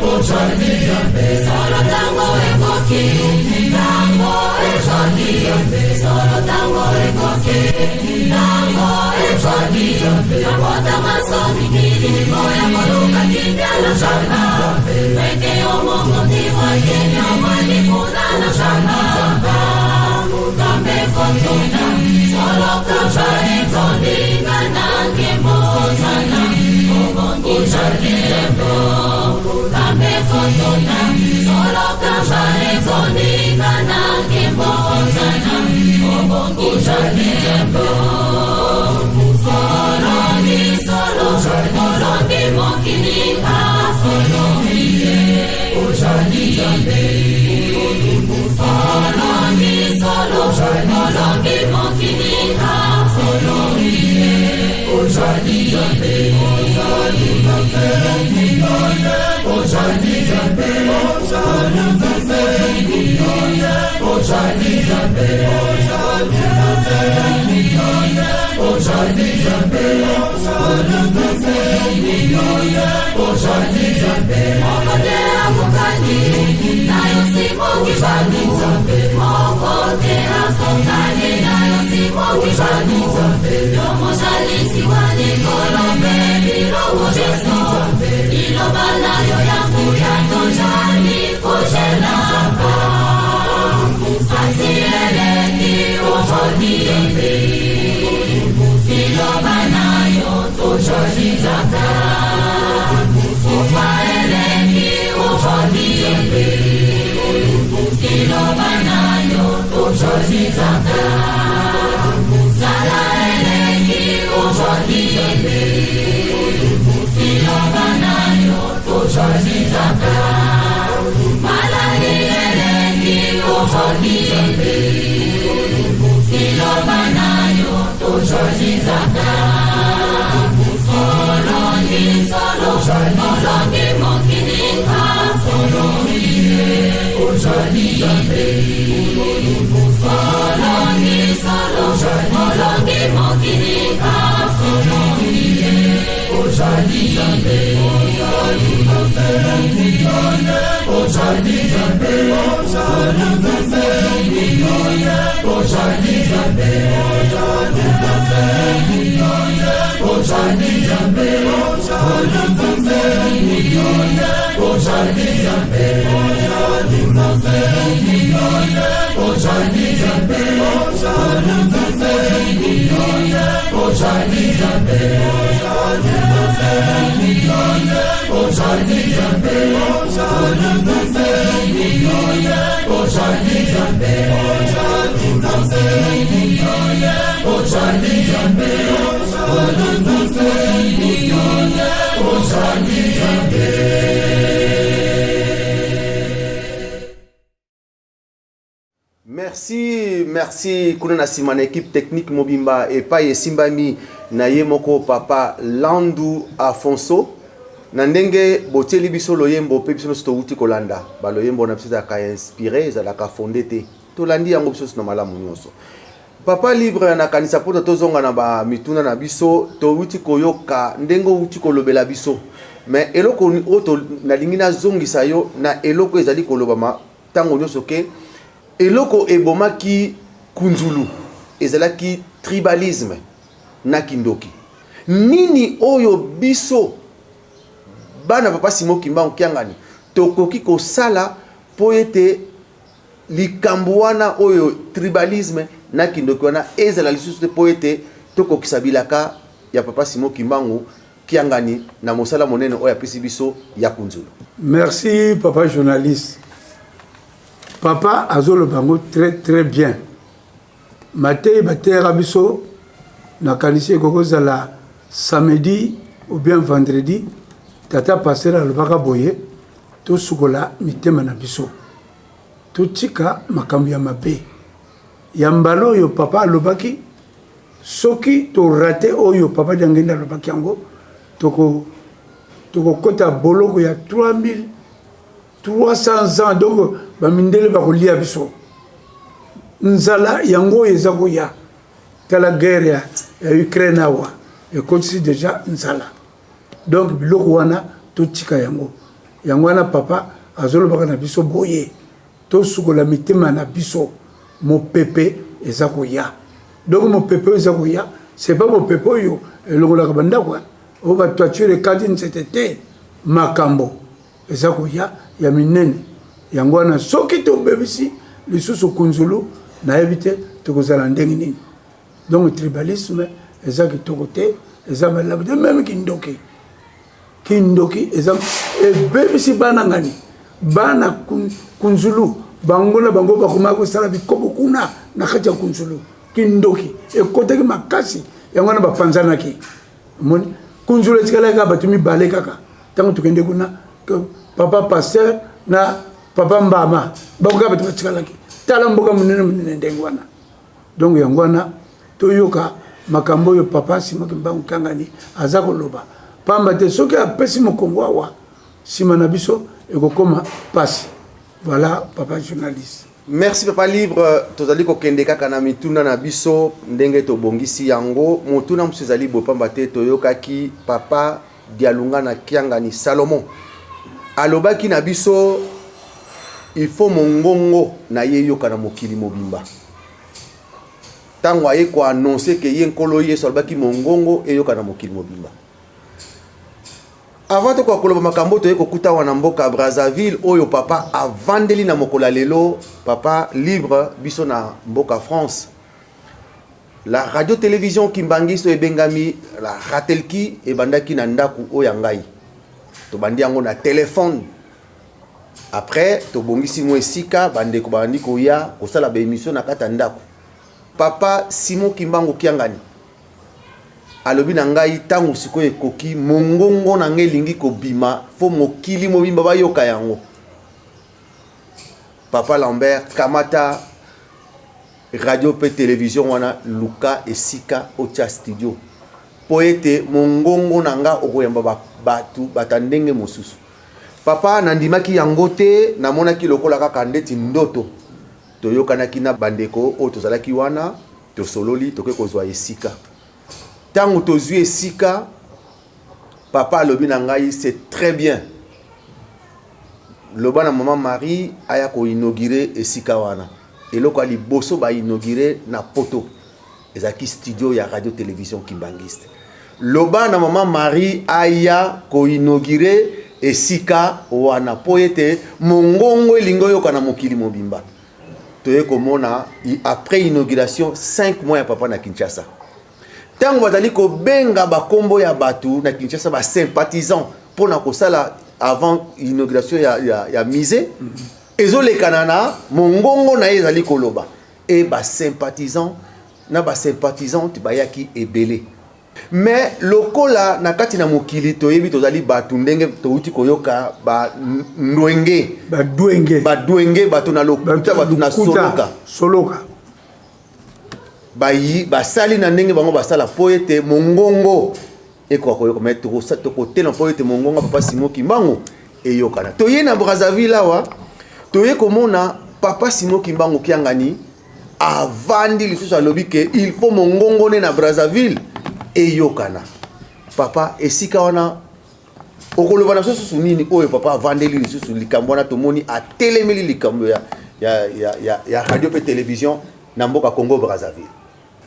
ozali Nzambe. Solo tango ekoki, tango ezali, solo tango ekoki, tango ezali. Mabota masomi kili koya koluka kimia na Nzambe. Ete yo mokonzi wa kimia ovandi kuna na Nzambe. Kambe fortuna, solo kamba ezondinga na nkembo ozana, obongi Nzambe. Kambe fortuna, solo kamba ezondinga na nkembo ozana, obongi Nzambe. Olongi solo, olongi mokili, afolongi ozali Nzambe. Olongi solo, olongi mokili, afolongi ozali Nzambe. Ozali Nzambe, ozali Nzambe, ozali Nzambe, ozali Nzambe, ozali Nzambe, ozali Nzambe. Moko te akokani na yo Simon Kimbangu, moko te akokani na yo Simon Kimbangu. Yo mozalisi wa likolo mpe biloko nyonso, liloba na yo ya nguya tozali kozela. Pasi eleki ozali, liloba na yo tozali zaka. Kufa eleki ozali, liloba na yo tozali zaka. Zala eleki ozali, liloba na yo tozali zaka. Malali eleki ozali, liloba na yo tozali zaka. Olongi solo, olongi mokili, afolongi ozali Nzambe. Olongi solo, olongi mokili, afolongi ozali Nzambe. Ozali Nzambe, ozali Nzambe, ozali Nzambe, ozali Nzambe, ozali Nzambe, ozali Nzambe, ozali Nzambe, ozali Nzambe, ozali Nzambe, ozali Nzambe, ozali Nzambe, ozali Nzambe. Merci, merci kuna na nsima na équipe technique mobimba epai esimbami na ye moko papa Landu Afonso na ndenge botieli biso loyembo mpe biso nyonso towuti kolanda baloyembo na biso ezalaka inspiré, ezalaka fondé te, tolandi yango biso nyonso na malamu nyonso. Papa Libre, nakanisa mpo tozonga na bamituna na biso, towuti koyoka ndenge owuti kolobela biso, mais eloko oyo nalingi nazongisa yo na eloko ezali kolobama ntango nyonso ke eloko ebomaki Kunzulu ezalaki tribalisme na kindoki. Nini oyo biso bana papa Simon Kimbangu Kiangani tokoki kosala mpo ete likambo wana oyo tribalisme na kindoki wana ezala lisusu te, mpo ete tokokisa bilaka ya papa Simon Kimbangu Kiangani na mosala monene oyo apesi biso ya Kunzulu? Merci papa journaliste. Papa azoloba yango très très bien. Mateyi bateyaka biso, nakanisi ekoki kozala samedi ou bien vendredi, tata pasteur alobaka boye: tosukola mitema na biso, totika makambo ya mabe. Ya mbala oyo papa alobaki, soki torater oyo papa Diangenda alobaki yango, tokokɔta boloko ya 3300 ans. Donc bamindele bakolia biso, nzala yango oyo eza koya. Tala guerre ya Ukraine awa, ekotisi déjà nzala. Donc biloko wana totika yango. Yango wana papa azolobaka na biso boye: tosukola mitema na biso, mopepe eza koya. Donc mopepe oyo eza koya, c'est pas mopepe oyo elongolaka bandako oyo batoiture ekati nzete te. Makambo eza koya ya minene. Yango wana soki tobebisi lisusu Kunzulu, nayebi te tokozala ndenge nini. Donc tribalisme eza kitoko te, eza malamu te. Même kindoki, kindoki eza ebebisi bana ngani, bana Kunzulu. Bango na bango bakomaka kosala bikobo kuna na kati ya Kunzulu. Kindoki ekotaki makasi, yango wana bapanzanaki. Omoni, Kunzulu etikalaki kaka bato mibale kaka. Ntango tokende kuna, papa pasteur na papa Mbama, bango kaka bato batikalaki. Tala mboka monene monene ndenge wana. Donc yango wana toyoka makambo oyo papa Simon Kimbangu Kiangani aza koloba, pamba te soki apesi mokongo awa nsima na biso, ekokóma pasi. Voilà, papa journaliste. Merci papa Libre. Tozali kokende kaka na mituna na biso ndenge tobongisi yango. Motuna mosusu ezali boye, pamba te toyokaki papa Dialungana Kiangani Salomon alobaki na biso, il faut mongongo na ye eyoka na mokili mobimba. Ntango aye koannoncer ke ye Nkolo Yesu, alobaki mongongo eyoka na mokili mobimba. Avant tokoka koloba makambo, toye kokuta wana mboka Brazzaville oyo papa avandeli na mokolo ya lelo. Papa Libre, biso na mboka France, la radio télévision kimbanguiste oyo ebengami la Ratelki ebandaki na ndako oyo ya ngai. Tobandi yango na telefone, après tobongisi mwa esika, bandeko babandi koya kosala baémission na kati ya ndako. Papa Simon Kimbangu Kiangani alobi na ngai, ntango sikoyo ekoki, mongongo na ngai elingi kobima, fo mokili mobimba bayoka yango. Papa Lambert, kamata radio mpe télévision wana, luka esika otia studio mpo ete mongongo na nga okoyamba bato bata ndenge mosusu. Papa, nandimaki yango te, namonaki lokola kaka ndeti ndoto. Toyokanaki na bandeko oyo tozalaki wana, tosololi, tokoki kozwa esika. Ntango tozwi esika, papa alobi na ngai: "C'est très bien, loba na mama Marie aya koinaugurer esika wana." Eloko ya liboso bainaugurer na Poto ezalaki studio ya radio télévision kimbanguiste. Loba na mama Marie aya koinaugurer esika wana mpo ete mongongo elingi oyoka na mokili mobimba. Toye komona après inauguration, 5 mois ya papa na Kinshasa, ntango bazali kobenga bakombo ya bato na Kinshasa, basympathisant, mpona kosala avant inauguration ya musée, ezolekana na mongongo na ye ezali koloba e basympathisant na basympathisante bayaki ebele. Mais lokola na kati na mokili toyebi, tozali bato ndenge touti koyoka bandwenge. Badwenge. Badwenge, bato na lokuta, bato na soloka. Soloka. Bayi basali na ndenge bango basala mpo ete mongongo ekoka koyoka. Mais tokotela mpo ete mongongo ya papa Simon Kimbangu eyokana. Toye na Brazzaville awa, toye komona papa Simon Kimbangu Kiangani avandi lisusu, alobi ke il faut mongongo ne na Brazzaville eyokana. Papa, esika wana okoloba na biso susu nini oyo papa avandeli lisusu likambo wana? Tomoni atelemeli likambo ya radio mpe télévision na mboka Congo Brazzaville.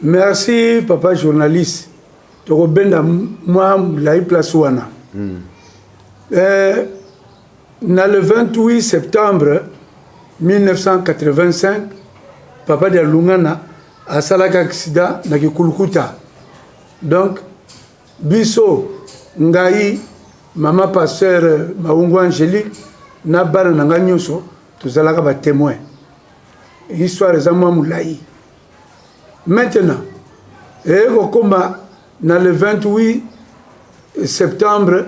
Merci papa journaliste. Tokobenda mwa molai place wana. Na le 28 septembre 1985, papa Dialungana asalaki accident na Kikulukuta. Donc biso, ngai, mama pasteur Maungu Angélique na bana na ngai nyonso tozalaka ba témoin. Histoire eza mwa molai. Maintenant ekokoma na le 28 septembre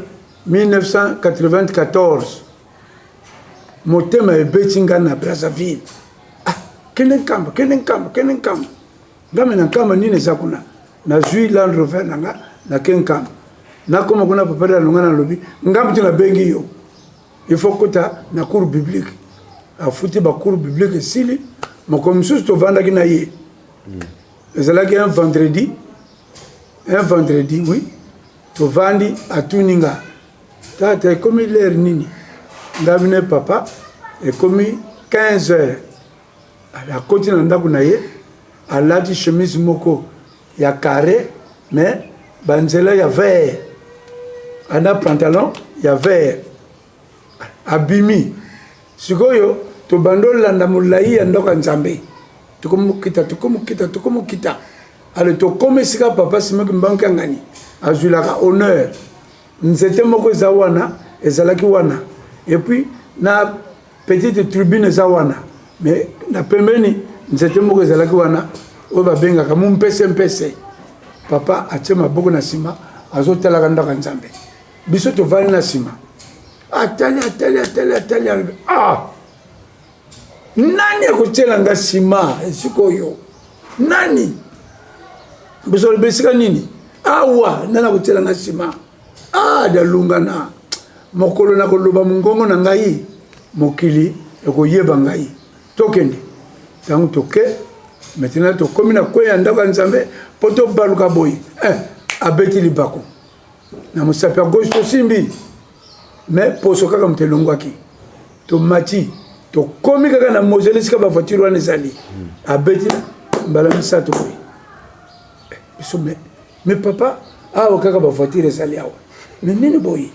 1994, motema ebeti nga na Brazzaville. Ah, kende Nkamba, kende Nkamba, kende Nkamba. Ngame na Nkamba, nini eza kuna? Nazwi Land Rover na nga, nake Nkamba. Nakoma kuna, papa Dialungana alobi ngambi te, nabengi yo, il faut kota na cours biblique. Afuti ba cours biblique, esili. Mokolo mosusu tovandaki na ye, ezalaki un vendredi, un vendredi, oui. Tovandi, atuni nga: "Tata, ekomi l'heure nini?" Ngabi ne: "Papa, ekomi 15 heures." Akoti na ndako na ye, alati chemise moko ya carré mais banzela ya vert, ana pantalon ya vert. Abimi. Sikoyo tobandi olanda molai ya ndako ya Nzambe, tokomokita, tokomokita, tokomokita. Ale tokomi esika papa Simon Kimbangu Kiangani azwilaka honneur. Nzete moko eza wana, ezalaki wana, et puis na petite tribune eza wana, mais na pembeni nzete moko ezalaki wana oyo babengaka mumpese mpese. Papa atie maboko na nsima, azotalaka ndako ya Nzambe. Biso tovandi na nsima. Atali, atali, atali, atali, alobi: "Ah, nani akotiela nga nsima esika oyo? Nani?" Biso alobi: "Esika nini awa? Nani akotiela nga nsima?" Ah, Dialungana, mokolo na koloba mongongo na ngai, mokili ekoyeba ngai. Tokende. Ntango toke maintenant, tokomi na kwe ya ndako ya Nzambe mpo tobaluka boye, abeti libako na mosapi ya gauche, tosimbi, mais poso kaka moto elongwaki. Tomati, tokomi kaka na mausolée esika ba voiture wana ezali, abeti mbala misato boye. Biso: Mais papa, awa kaka ba voiture ezali awa, mais nini boye?"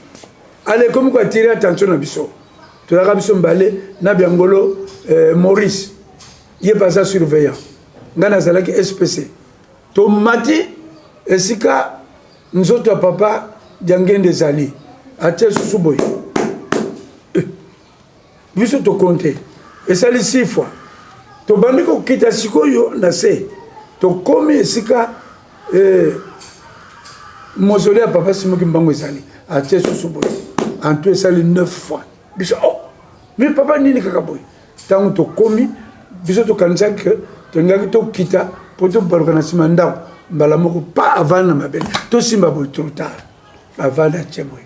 Ale ekomi ko attirer attention na biso. Tozalaka biso mbale na Biangolo Maurice, ye mpe aza surveillant, ngai nazalaki SPC. Tomati esika nzoto ya papa Diangende ezali, atie susu boye. Biso tokonte, esali six fois. Tobandi kokita sikoyo na se, tokomi esika mausolée ya papa Simon Kimbangu ezali, atie susu boye. En tout esali neuf fois. Biso: "Oh, mais papa, nini kaka boye?" Ntango tokomi, biso tokanisaki ke tolingaki tokita mpo tobaluka na nsima ndako. Mbala moko pa avandi na mabele, tosimba boye, trop tard. Avandi, atie boye,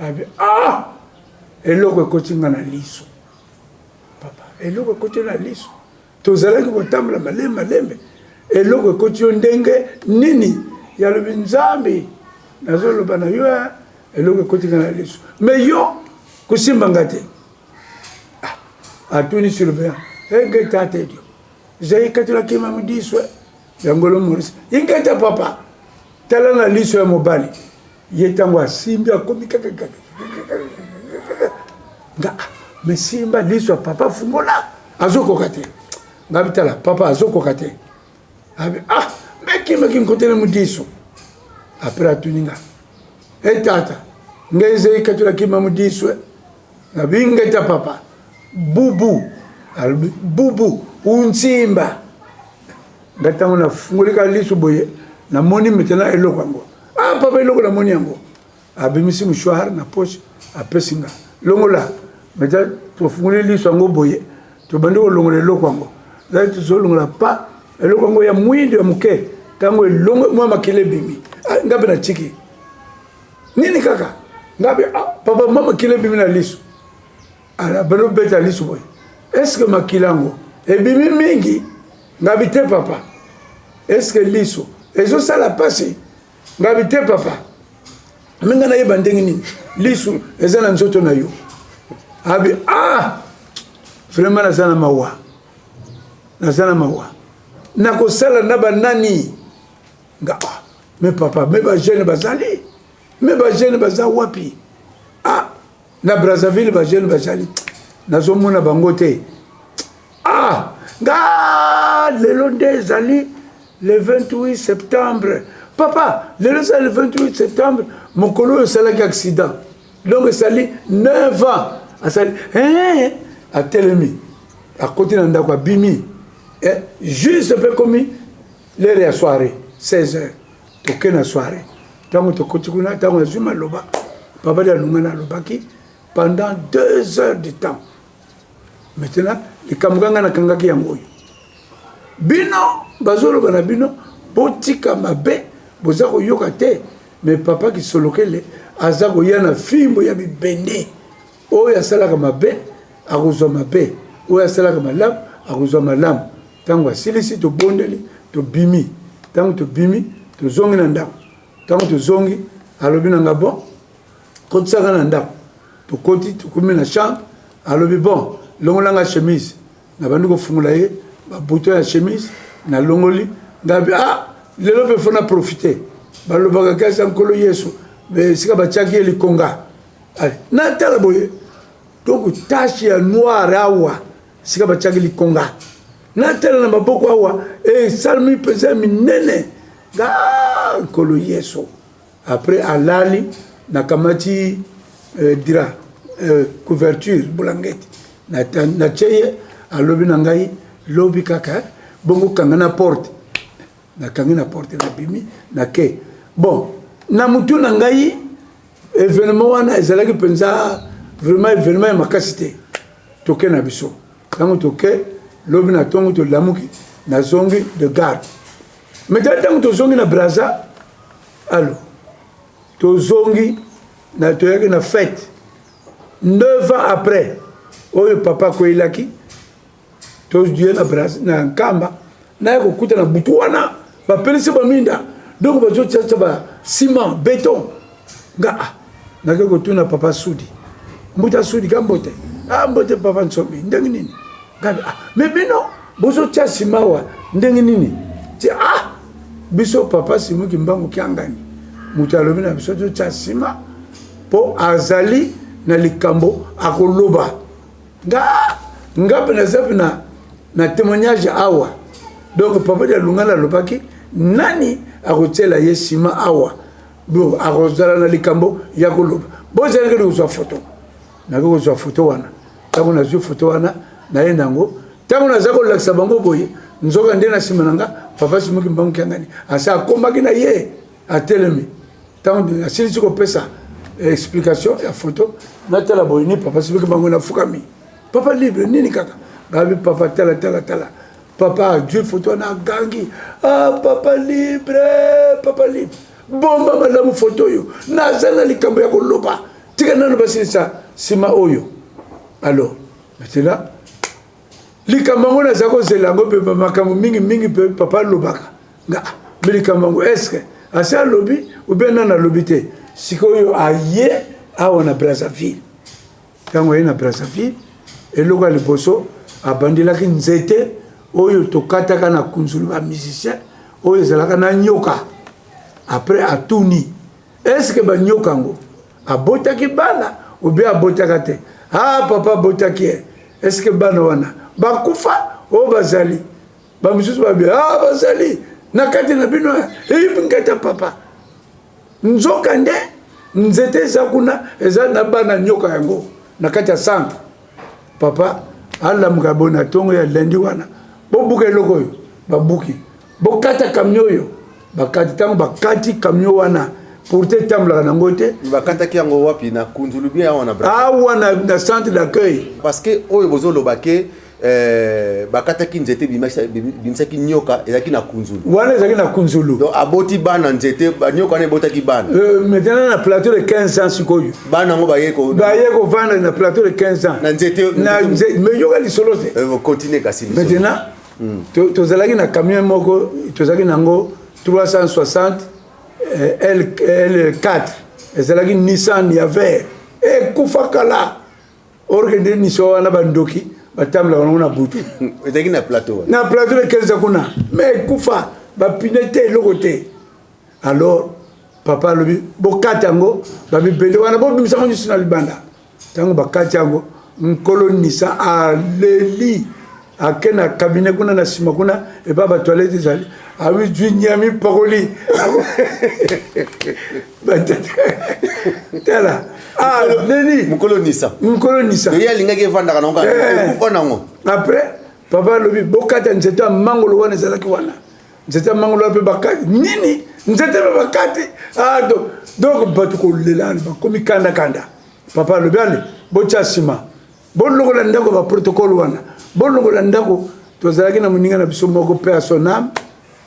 abi: "Ah, eloko ekoti nga na liso. Papa, eloko ekoti na liso. Tozalaki kotambola malembe malembe, eloko ekoti yo ndenge nini?" Yalobi: "Nzambe, nazoloba na yo, eloko ekoti nga na liso, mais yo kosimba nga te." Ah, atuni surveillant: "Enge tata edio zai katolaki mamudiswe?" Yangolo Maurice: "Ingeta papa, tala na liso ya mobali ye." Ntango asimbi, akomi kaka nga: "Mais simba liso ya papa, fungola." Azokoka te. Ngabi: "Tala papa, azokoka te." Abi: "Ah, mekimaki nkotele mudiso." Après atuni nga: "E tata, ngai ezei katolaki mamudiswe?" Ngabi: "Ngeta papa." "Bubu." Alobi: "Bubu unsimba." Nga ntango nafungoli kaka liso boye, namoni maintenant eloko yango. "Ah papa, eloko namoni yango." Abimisi mouchoir na poche, apesi nga: "Longola." Maintenant tofungoli liso yango boye, tobandi kolongola eloko yango. Zali tozolongola pa eloko yango ya mwindo ya moke. Ntango elongo, mwa makila ebimi. Nga mpe natiki nini kaka. Nga mpe: "Ah papa, mwa makila ebimi na liso." Bandi obeta liso boye: "Est-ce makila yango ebimi mingi?" Ngabi: "Te papa." "Est-ce liso ezosala mpasi?" Ngabi: "Te papa." "Me ngai nayeba ndenge nini liso eza na nzoto na yo?" Abi: "Ah, vraiment naza na mawa, naza na mawa, nakosala na banani?" Nga: "Ah, Mais papa, mais ba jeune bazali, mais ba jeune baza wapi? Ah, na Brazzaville ba jeune bazali, nazomona bango te. Ah, nga lelo nde ezali le 28 septembre. Papa, lelo ezali le 28 septembre, mokolo oyo osalaki accident. Donc esali 9 ans. Asali, eh, atelemi. Akoti na ndako abimi. Eh, juste pe komi l'heure ya soirée, 16 heures. Toke na soirée. Tango tokoti kuna, tango azwi maloba, papa Dialungana alobaki pendant 2 heures de temps. Maintenant, likambo kanga nakangaki yango oyo. Bino bazoloba na bino botika mabe, boza koyoka te, mais papa Kisolokele aza koya na fimbo ya bibende. Oyo asalaka mabe akozwa mabe, oyo asalaka malamu akozwa malamu. Ntango asilisi tobondeli, tobimi. Ntango tobimi tozongi na ndako. Ntango tozongi alobi na nga bon, kotisaka na ndako. Tokoti, tokomi na chambre, alobi bon, longola nga chemise. Nabandi kofungola ye ba bouton ya chemise, nalongoli ngabi ah lelo mpe fo na profiter. Balobaka ke aza Nkolo Yesu, esika batiaki ye likonga. Allez, natala boye donc tache ya noire awa esika batiaki likonga, natala na maboko awa esalemi mpenza minene nga Nkolo Yesu. Après alali, nakamati drap, couverture, bulangeti natie ye, alobi na ngai lobi kaka bongo kanga na porte. Nakangi na porte, nabimi nake. Bon, na mutu na ngai événement wana ezalaki mpenza vraiment événement ya makasi te. Toke na biso, ntango toke lobi na ntongo tolamuki, nazongi de garde. Maintenant ntango tozongi na Brazza, allo tozongi na toyaki na fête 9 ans après oyo papa akweyelaki, toye na Brazza na Nkamba, naye kokuta na butu wana bapelisi baminda, donc bazotiatia ba ciment béton. Nga ah, nake kotuna papa Sudi, mbuta Sudi ka mbote, ah mbote papa Nsomi, ndenge nini? Nga ah, mais bino bozotia ciment wa ndenge nini? Ti ah biso papa Simon Kimbangu Kiangani moto alobi na biso totia ciment po azali na likambo akoloba. Nga nga pe naza pe na témoignage awa. Donc papa Dialungana alobaki nani akotiela ye ciment awa, donc akozala na likambo ya koloba. Bozalaki kozwa photo, naki kozwa photo wana. Ntango nazwi photo wana naye nango, ntango naza kolakisa bango boye, nzoka nde na nsima na nga papa Simon Kimbangu Kiangani asi akomaki na ye atelemi. Ntango asilisi kopesa explication ya photo, natala boye ni papa Simon Kimbangu nafukami, papa libre nini kaka ngabi papa tala tala tala, papa azwi photo wana agangi, ah papa libre, papa libre, bomba malamu photo oyo, naza na likambo ya koloba, tika nano basilisa nsima oyo. Alors maintenant likambo yango naza kozela yango mpe makambo mingi mingi mpe papa alobaka nga mpe likambo yango est-ce asi alobi ou bien nano alobi te. Sikoyo aye awa na Brazzaville, ntango aye na Brazzaville eloko ya liboso abandelaki nzete oyo tokataka na kunzulu ba musicien oyo ezalaka na nyoka. Après atuni est-ce que ba nyoka yango abotaki bana ou bien abotaka te? Ah papa abotaki ye, est-ce que bana wana bakufa oyo bazali? Ba misusu babi ah bazali na kati na bino eyibi ngata papa. Nzoka nde nzete eza kuna eza na bana nyoka yango na kati ya centre. Papa alamuka boye na tongo ya lundi wana, bobuka eloko oyo babuki, bokata camion oyo bakati. Ntango bakati camion wana pour te tambolaka nango te. Bakataki yango wapi? Na Kunzulu bien awa na Brazza? Awa na centre d'accueil. Parce que oyo bozoloba ke bakataki nzete bimisaki nyoka ezalaki na Kunzulu. Wana ezalaki na Kunzulu. Donc aboti bana nzete, nyoka wana ebotaki bana. Maintenant na plateau de 15 ans sikoyo. Bana yango baye ko baye kovanda na plateau de 15 ans. Na nzete, na nzete, mais yoka lisolo te. Continue kasi lisolo. Maintenant tozalaki na camion moko, tozalaki nango 360 L4, ezalaki Nissan ya vert. Ekufa kala. Or que nde Nissan wana bandoki batambolaka nango na butu. Ezalaki na plateau wana. Na plateau de 15 kuna. Mais ekufa, bapine te, eloko te. Alors papa alobi bokata yango babibende wana, bobimisa yango nyonso na libanda. Ntango bakati yango, nkolo nisa aleli, ake na cabinet kuna na nsima kuna epa batoilette ezali, amizwi nyami pakoli tala aleli. Mokolo nisa. Mokolo nisa. Ye alingaki evandaka nango ekufa nango. Après papa alobi bokata nzete ya mangolo wana ezalaki wana, nzete ya mangolo wana mpe bakati nini, nzete mpe bakati. Ah, donc bato kolela, bakomi kandakanda. Papa alobi ale botya nsima, bolongola ndako ya baprotocole wana, bolongola ndako. Tozalaki na moninga na biso moko mpe ya son âme,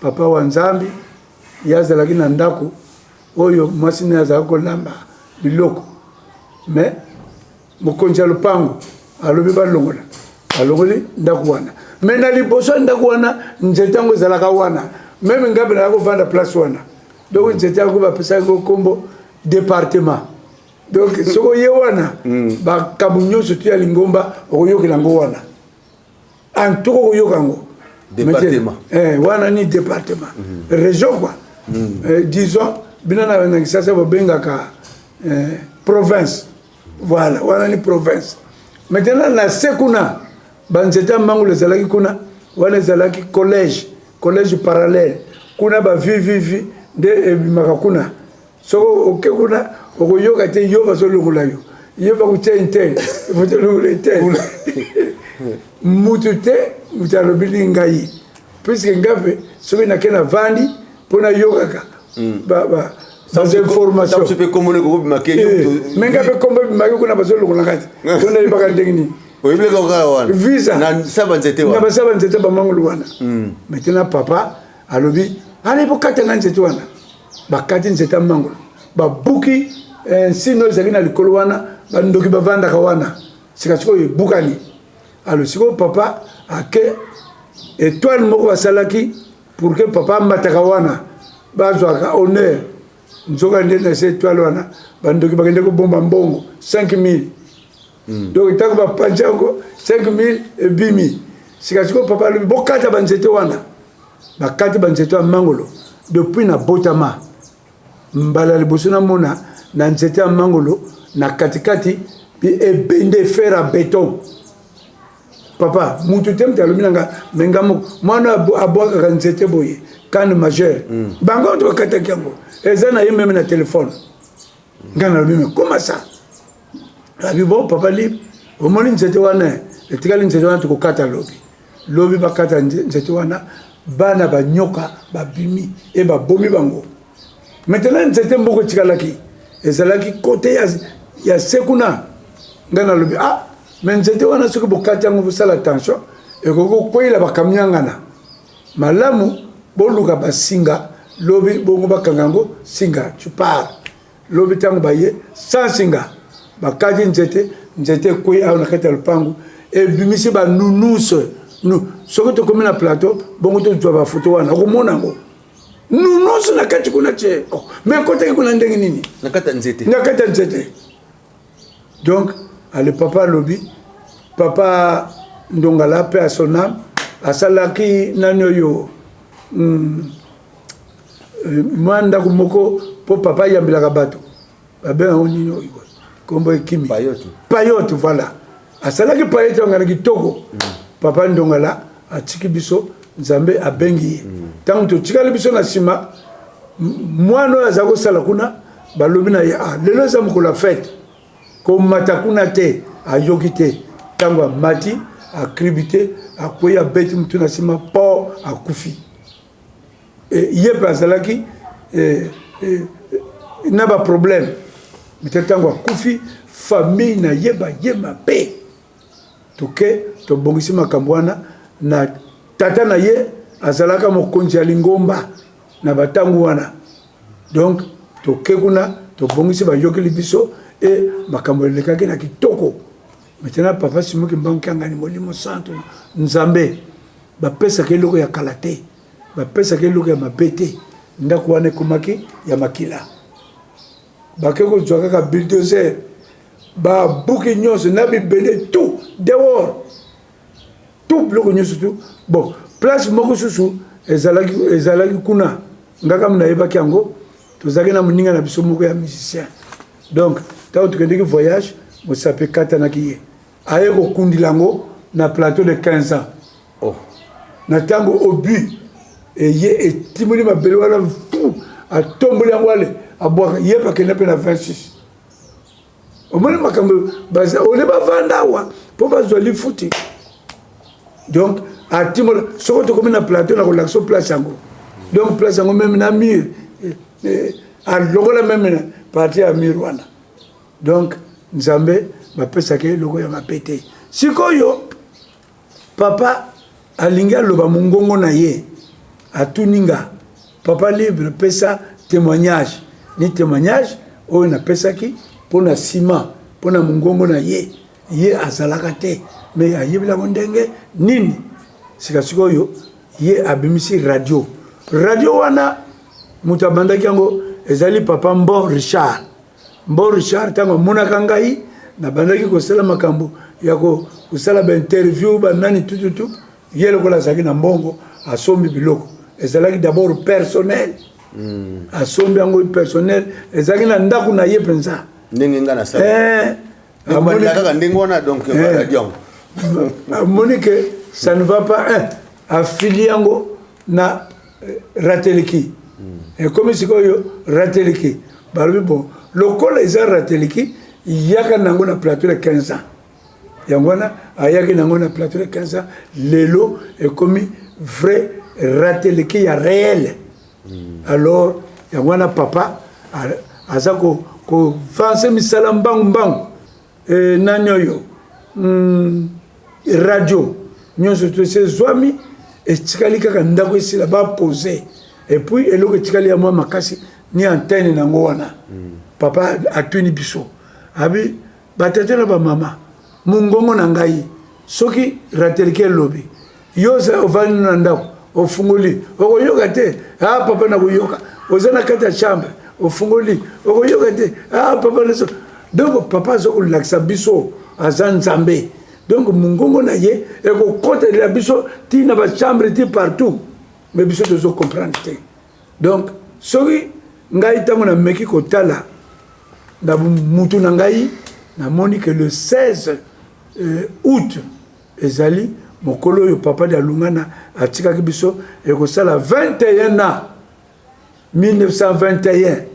papa wa Nzambi, ye azalaki na ndako oyo mwasi naye azalaki kolamba biloko. Mais mokonzi ya lopango alobi balongola, alongoli ndako wana. Mais na liboso ya ndako wana, nzete yango ezalaka wana, même ngai mpe naya kovanda place wana. Donc nzete yango bapesaki nkombo département. Donc soki oye wana, bakambo nyonso tu ya lingomba okoyokela yango wana, en tout cas okoyoka yango. Département. Wana ni département, région quoi. Disons bino na Kinshasa bobengaka province, voilà, wana ni province. Maintenant na se kuna, banzete ya mangolo ezalaki kuna wana, ezalaki collège, collège parallèle kuna, ba vvv nde ebimaka kuna. Soki oke kuna, okoyoka te yo bazolongola yo, yo bakotia intel, bazolongola intel. Mutu te, mutu alobeli ngai, puisque nga mpe soki nake na vandi mpo nayokaka bainformation. Mpe kombo ekokobima ke. Mais nga mpe kombo ebimaki kuna, bazolongola ngai te, mpo nayebaka ndenge nini. Oyebeleka kaka wana. Visa. Na sa banzete na wana. Basala banzete bamangolo wana. Maintenant papa alobi ale bokatanga nzete wana, bakati nzete ya mangolo, babuki nsino ezalaki na likolo wana, bandoki bavandaka wana. Sika sikoyo ebukani. Alors sikoyo papa ake étoile moko basalaki pour que papa amataka wana, bazwaka honneur. Nzoka nde na se étoile wana, bandoki bakende kobomba mbongo 5000. Donc ntango bapanzi yango, 5000 ebimi. Sika sikoyo papa alobi bokata banzete wana, bakati banzete ya mangolo. Depuis nabotama, mbala ya liboso namona na nzete ya mangolo na katikati ebende fer à béton. Papa mutu te, mutu alobi nanga, mais nga moko mwana abwakaka nzete boye, canne majeure. Bango moto bakataki yango, eza na ye même na telefone. Nga nalobi mais comment ça? Abi bon, papa libre, omoni nzete wana etikali, nzete wana tokokata lobi. Lobi bakata nzete wana, bana banyoka babimi e babomi bango. Maintenant nzete moko etikalaki, ezalaki kote ya se kuna. Ngai nalobi ah, mais nzete wana soki bokati yango, bosala attention, ekoki kokweyela bakamiangana. Malamu boluka basinga lobi, bongo bakanga yango singa, tu pars. Lobi ntango baye sans singa, bakati nzete, nzete ekwei awa na kati ya lopango, ebimisi banunuse. Soki tokomi na plateau, bongo tozwa bafoto wana, okomona yango nunusu na kati kuna tie. Oh, mais ekotaki kuna ndenge nini? Na kati ya nzete. Na kati ya nzete. Donc ale papa alobi, papa Ndongala mpe ya son âme, asalaki nani oyo mwa ndako moko mpo papa ayambelaka bato, babenga yango nini oyo, kombo ekimi. Payote. Payote, voilà. Asalaki payote yango na kitoko. Papa Ndongala atiki biso, Nzambe abengi ye. Ntango totikali biso na nsima, mwana oyo aza kosala kuna, balobi na ye ah, lelo eza mokolo ya fête, komata kuna te. Ayoki te. Ntango amati, akribi te, akwei, abeti mutu na nsima po akufi. E, ye mpe azalaki na baproblème mite. Ntango akufi, famille na ye baye mabe. Toke tobongisi makambo wana na tata na ye, azalaka mokonzi ya lingomba na batango wana. Donc toke kuna, tobongisi, bayokeli biso e makambo elekaki na kitoko. Maintenant papa Simon Kimbangu Kiangani, molimo santo Nzambe, bapesaka eloko ya kala te, bapesaka eloko ya mabe te. Ndako wana ekomaki ya makila. Bake kozwa kaka bulldozer, babuki nyonso na bibende, tout dehors, tout biloko nyonso tout. Bon, place moko susu ezalaki kuna, nga kama nayebaki yango. Tozalaki na moninga na biso moko ya musicien. Donc ntango tokendeki voyage, mosapi ekatanaki, ye aye kokundila yango na plateau de 15 ans. Oh. Na ntango obus eye etimoli mabele wana, fu atomboli yango, ale abwaka ye mpe akenda mpe na 26. Omoni makambo ole bavanda awa mpo bazwa lifuti. Donc atimola, soki tokomi na plateau na kolakisa place yango. Donc place yango même na mur alongola même na partie ya mur wana. Donc Nzambe bapesaka eloko ya mabe te. Sikoyo papa alingi aloba mongongo na ye, atuni nga: "Papa libre, pesa témoignage." Ni témoignage oyo napesaki mpo na nsima, mpo na mongongo na ye, ye azalaka te, mais ayebi yango ndenge nini. Sika sikoyo ye abimisi radio. Radio wana, moto abandaki yango ezali papa Mbo Richard. Mbo Richard, ntango amonaka ngai nabandaki kosala makambo ya kosala bainterview, banani, tututu, ye lokola azalaki na mbongo, asombi biloko. Ezalaki d'abord personnel. Asombi yango personnel, ezalaki na ndako na ye mpenza. Ndenge nga nasala kaka ndenge wana, donc radio. Amoni ke ça ne va pas, un afili yango na Rateliki. Ekomi sikoyo Rateliki. Balobi: "Bon, lokola eza Rateliki, yaka nango na plateau ya 15 ans." Yango wana ayaki nango na plateau ya 15 ans. Lelo ekomi vrai Rateliki ya réel. Alors yango wana papa aza koavancer misala mbangu mbangu. Nani oyo, radio nyonso to esi ezwami, etikali kaka ndako esila bapose, et puis eloko etikali ya mwa makasi ni antenne nango wana. Papa atuni biso, abi: "Batata na bamama, mongongo na ngai, soki Rateliki elobi, yo ovandi na ndako, ofungoli, okoyoka te? Ah papa, nakoyoka. Oza na kati ya chambre, ofungoli, okoyoka te? Ah papa." Naso donc papa aza kolakisa biso aza Nzambe. Donc mongongo na ye ekokotelela biso ti na bachambre, ti partout, mais biso tozocomprendre te. Donc soki ngai, ntango nameki kotala na mutu na ngai, namoni ke le 16 août ezali mokolo oyo papa Dialungana atikaki biso, ekosala 21 ans, 1921.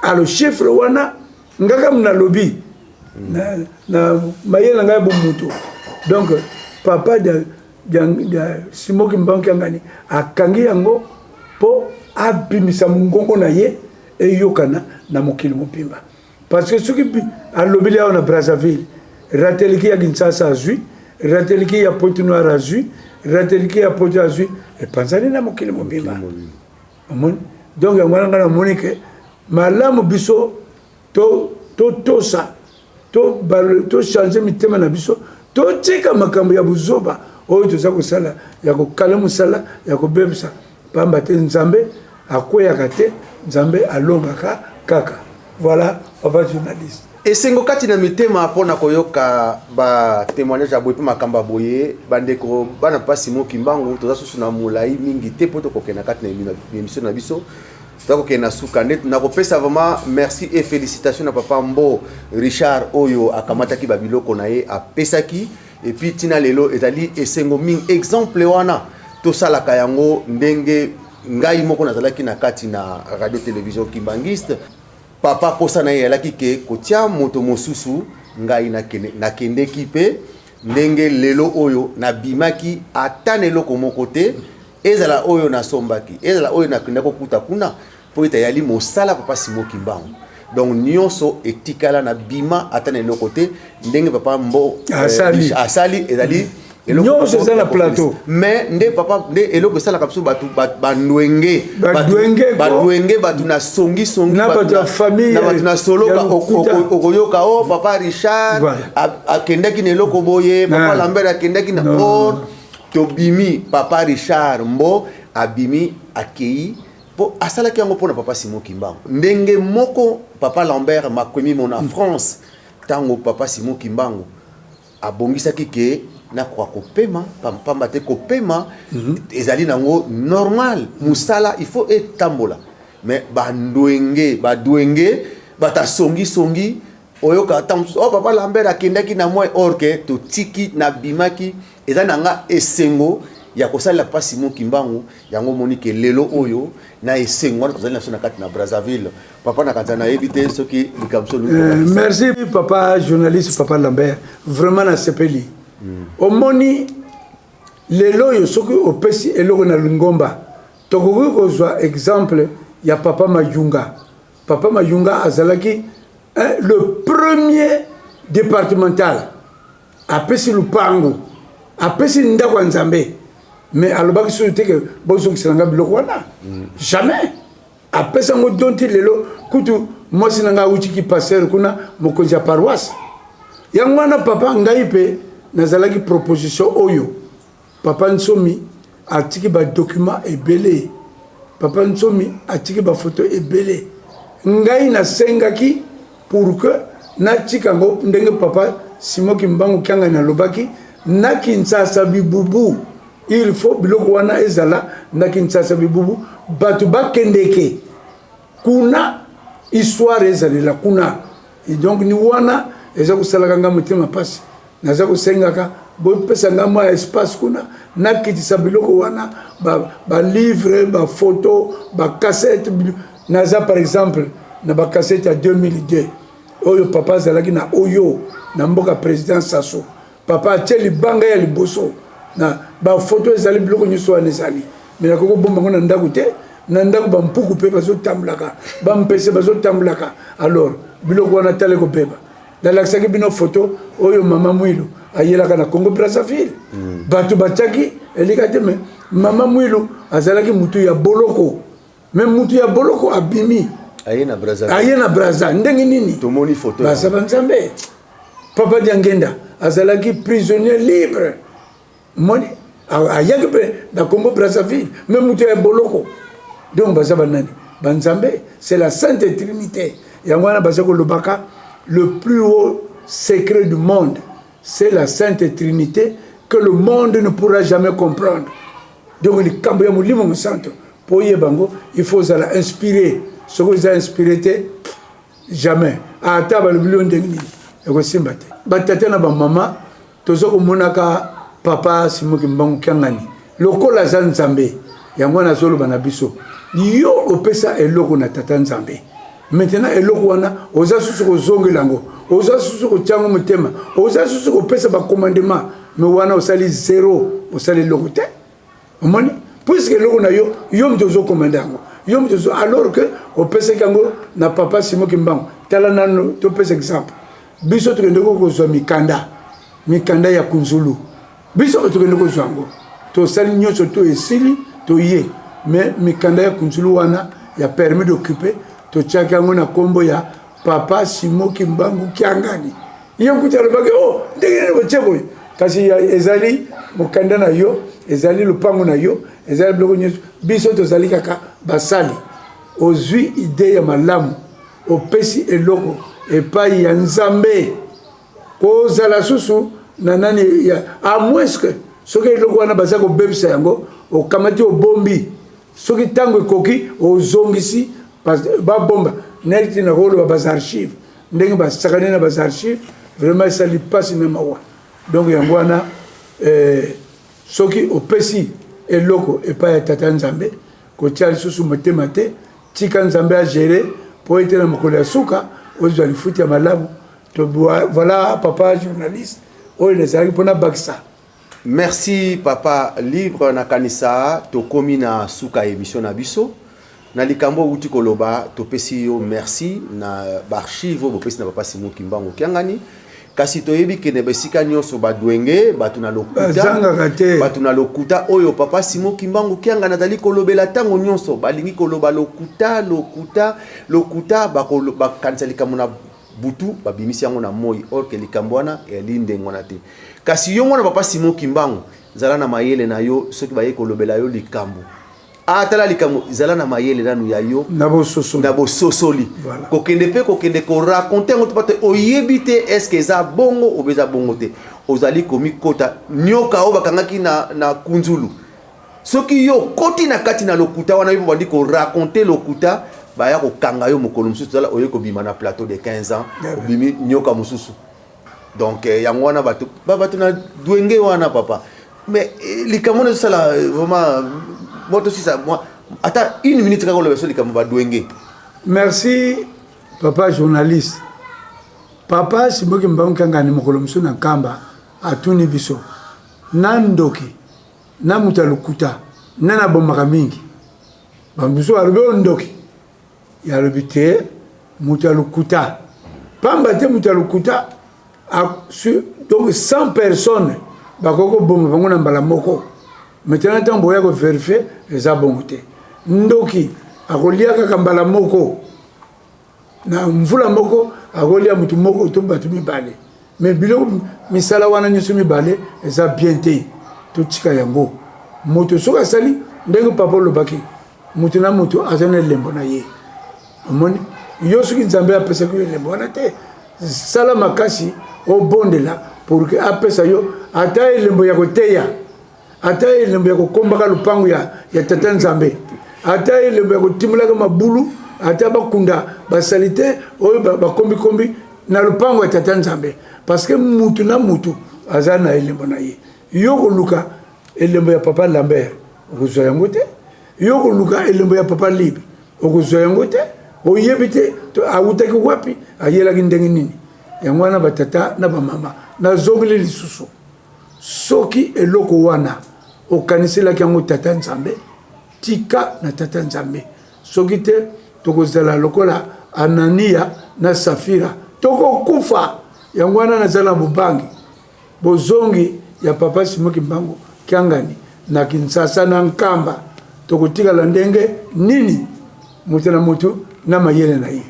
Alors chiffre wana, ngaka nalobi na mayele na ngai ya bomutu. Donc papa Simon Kimbangu Kiangani akangi yango mpo abimisa mongongo na ye eyokana na mokili mobimba, parce que soki alobeli awa na Brazzaville, Rateliki ya Kinshasa azwi, Rateliki ya Pointe Noire azwi, Rateliki ya Poto azwi, epanzani na mokili mobimba. Omoni, donc yango wana ngai namoni ke malamu biso totosa, tochanger mitema na biso, totika makambo ya buzoba oyo toza kosala ya kokala mosala ya kobebisa, pamba te Nzambe akweyaka te, Nzambe alongaka kaka. Voilà, papa journaliste. Esengo kati na mitema mpona koyoka batémoignage ya boye mpe makambo ya boye. Bandeko bana mpasi moki mbangu, toza susu na molai mingi te mpo tokokende na kati na émission na biso, toza kokende na suka. Nde nakopesa vraiment merci et félicitation na papa Mbo Richard oyo akamataki babiloko na ye, apesaki. Et puis ntina lelo ezali esengo mingi. Exemple wana tosalaka yango ndenge ngai moko nazalaki na kati na radio télévision kimbangiste. Papa posa na ye eyalaki ke kotia moto mosusu, ngai nakendeki mpe ndenge lelo oyo nabimaki ata na eloko moko te, ezala oyo nasombaki, ezala oyo nakendaki kokuta kuna, mpo ete eyali mosala papa Simon Kimbangu. Donc nyonso etikala, na bima ata na eloko te. Ndenge papa Mbo asali, asali ezali nyonso eza na plateau. Mais nde papa, nde eloko esalaka biso bato bandwenge, badwenge, bato na songisongi, na bato ya famille, na bato na soloka, okoyoka: "O papa Richard akendaki na eloko boye, papa Lambert akendaki na." Or tobimi, papa Richard Mbo abimi, akei mpo asalaki yango mpona papa Simon Kimbangu. Ndenge moko papa Lambert Makwemimo na France, ntango papa Simon Kimbangu abongisaki ke nakoka kopema, pamba te kopema ezali nango normal, mosala il faut etambola. Mais bandwenge, badwenge, bato asongisongi, oyoka ntango mosusu, oh, papa Lambert akendaki na moi, or ke totiki nabimaki. Eza na nga esengo ya kosalela papa Simon Kimbangu. Yango omoni ke lelo oyo na esengo wana tozali na biso na kati na Brazzaville. Papa, na kanisa nayebi te soki likambo so. Merci papa journaliste, papa Lambert, vraiment nasepeli. Omoni lelo oyo, soki opesi eloko na lingomba, tokoki kozwa exemple ya papa Mayunga. Papa Mayunga azalaki, hein, le premier départemental. Apesi lupango, apesi ndako ya Nzambe, mais alobaki susu te ke bozongisela nga biloko wana. Jamais apesi yango don. Ti lelo kutu mwasi na ngai awutiki pasteur kuna, mokonzi ya paroisse. Yango wana papa, ngai mpe nazalaki proposition oyo. Papa Nsomi atiki badocument ebele, papa Nsomi atiki bafoto ebele. Ngai nasengaki pour que natika yango ndenge papa Simon Kimbangu Kiangani alobaki na Kinshasa bibubu. Il faut biloko wana ezala na Kinshasa bibubu, bato bakendeke kuna, histoire ezalela kuna. Et donc ni wana eza kosalaka nga motema mpasi. Naza kosengaka bopesa nga mwa espace kuna, nakitisa biloko wana, balivre, ba bafoto, bacassette. Naza par exemple na bacassette ya 2002 oyo papa azalaki na oyo na mboka président Sassou. Papa atie libanga ya liboso na bafoto ezali, biloko nyonso wana ezali, mais nakoki kobomba yango na ndako te. Na ndako bampuku mpe bazotambulaka, bampese bazotambulaka. Alors biloko wana tala ekobeba. Nalakisaki bino foto oyo mama Mwilu ayelaka na Congo Brazzaville. Bato batiaki elika te, mais mama Mwilu azalaki mutu ya boloko, mais mutu ya boloko abimi. Aye na Brazzaville. Aye na Braza ndenge nini? Tomoni foto. Baza banzambe. Papa Diangenda azalaki prisonnier libre, moni ayaki mpe na Congo Brazzaville, mais mutu ya boloko. Donc baza banani? Banzambe, c'est la Sainte Trinité. Yango wana baza kolobaka le plus haut secret du monde, c'est la Sainte Trinité que le monde ne pourra jamais comprendre. Donc likambo ya Molimo Mosanto, mpo oyeba yango, il faut ozala inspiré. Soki oza inspiré te, jamais, ata balobi yo ndenge nini, ekosimba te. Batata na bamama, toza komonaka papa Simon Kimbangu Kiangani lokola aza Nzambe. Yango wana azoloba na biso: yo opesa eloko na tata Nzambe, maintenant eloko wana oza susu kozongela yango, oza susu kotia yango motema, oza susu kopesa bacommandement, mais wana osali zéro, osali eloko te. Omoni, puisque eloko na yo, yo moto ozokomanda yango, yo moto ozo, alors que opesaki yango na papa Simon Kimbangu. Tala nano, topesa exemple. Biso tokende kozwa mikanda, mikanda ya Kunzulu. Biso tokende kozwa yango, tosali nyonso to esili, toye, mais mikanda ya Kunzulu wana ya permis d'occuper, totiaki yango na nkombo ya papa Simon Kimbangu Kiangani. Ye nkuti alobaki: "O oh, ndenge nini botie boye?" Kasi ezali mokanda na yo, ezali lopango na yo, ezali biloko nyonso. Biso tozali kaka basali. Ozwi idée ya malamu, opesi eloko epai ya Nzambe, kozala susu na nani ya, à moins que soki eloko wana baza kobebisa yango, okamati, obombi, soki ntango ekoki ozongisi. Babomba neti na koloba baarchive, ndenge basakani na baarchive, vraiment esali mpasi na mawa. Donc yango wana soki opesi eloko epai ya tata Nzambe, kotia lisusu motema te, tika Nzambe agérer, mpo ete na mokolo ya suka ozwa lifuti ya malamu. To voilà, papa journaliste, oyo nazalaki mpona bakisa. Merci papa Libre. Nakanisa tokomi na suka ya émission na biso. Na likambo outi koloba, topesi yo merci na baarchive oyo bopesi na papa Simon Kimbangu Kiangani. Kasi toyebi kende besika nyonso badwenge, bato na lokuta. Bazangaka te. Bato na lokuta oyo papa Simon Kimbangu Kiangani azali kolobela ntango nyonso, balingi koloba lokuta, lokuta, lokuta. Bakanisa likambo na butu, babimisi yango na moi, or ke likambo wana eyali ndenge wana te. Kasi yo mwana papa Simon Kimbangu, zala na mayele na yo. Soki baye kolobela yo likambo, atala likambo, zala na mayele nanu ya yo. Na bososoli. Na bososoli. Voilà. Kokende mpe kokende koraconter yango to te, oyebi te est-ce eza bongo obe eza bongo te. Ozali komikota nyoka oyo bakangaki na Kunzulu. Soki yo okoti na kati na lokuta wana, yo bandi ko raconter lokuta, baya kokanga yo mokolo mosusu, tala oye kobima na plateau de 15 ans, obimi nyoka mosusu. Donc eh, yango wana bato bato na dwenge wana papa. Mais eh, likambo wana ezosala eh, vraiment moto sisa moi ata une minute kaka oloba so likambo badwenge. Merci papa journaliste. Papa Simoki Mbangu Kiangani mokolo mosusu na Nkamba atuni biso na ndoki na moto ya lokuta nani abomaka mingi. Bamosusu balobi oyo ndoki, ye alobi te moto ya lokuta, pamba te moto ya lokuta donc 100 personnes bakoki koboma bango na mbala moko. Maintenant ntango boya koverifie eza bongo te. Ndoki akolia kaka mbala moko na mvula moko, akolia motu moko to bato mibale. Me biloko misala wana nyonso mibale eza bien te, totika yango. Moto soki asali ndenge papa olobaki, moto na moto aza na elembo na ye. Omoni yo soki Nzambe apesaki yo elembo wana te, sala makasi obondela pour que apesa yo ata elembo ya koteya, ata elembo ya kokombaka lopango ya, ya tata Nzambe, ata elembo ya kotimolaka mabulu, ata bakunda basalite oyo bakombikombi na lopango ya tata Nzambe. Parce que mutu na mutu aza na elembo na ye. Yo koluka elembo ya papa Lambert okozwa yango te, yo koluka elembo ya papa Libre okozwa yango te, oyebi te awutaki wapi, ayelaki ndenge nini. Yango wana batata na bamama, nazongeli lisusu, soki eloko wana okaniselaki yango tata Nzambe, tika na tata Nzambe. Soki te, tokozala lokola Anania na Safira, tokokufa. Yango wana nazala na bobangi bozongi ya papa Simon Kimbangu Kiangani na Kinshasa na Nkamba, tokotikala ndenge nini? Moto na moto na mayele na ye.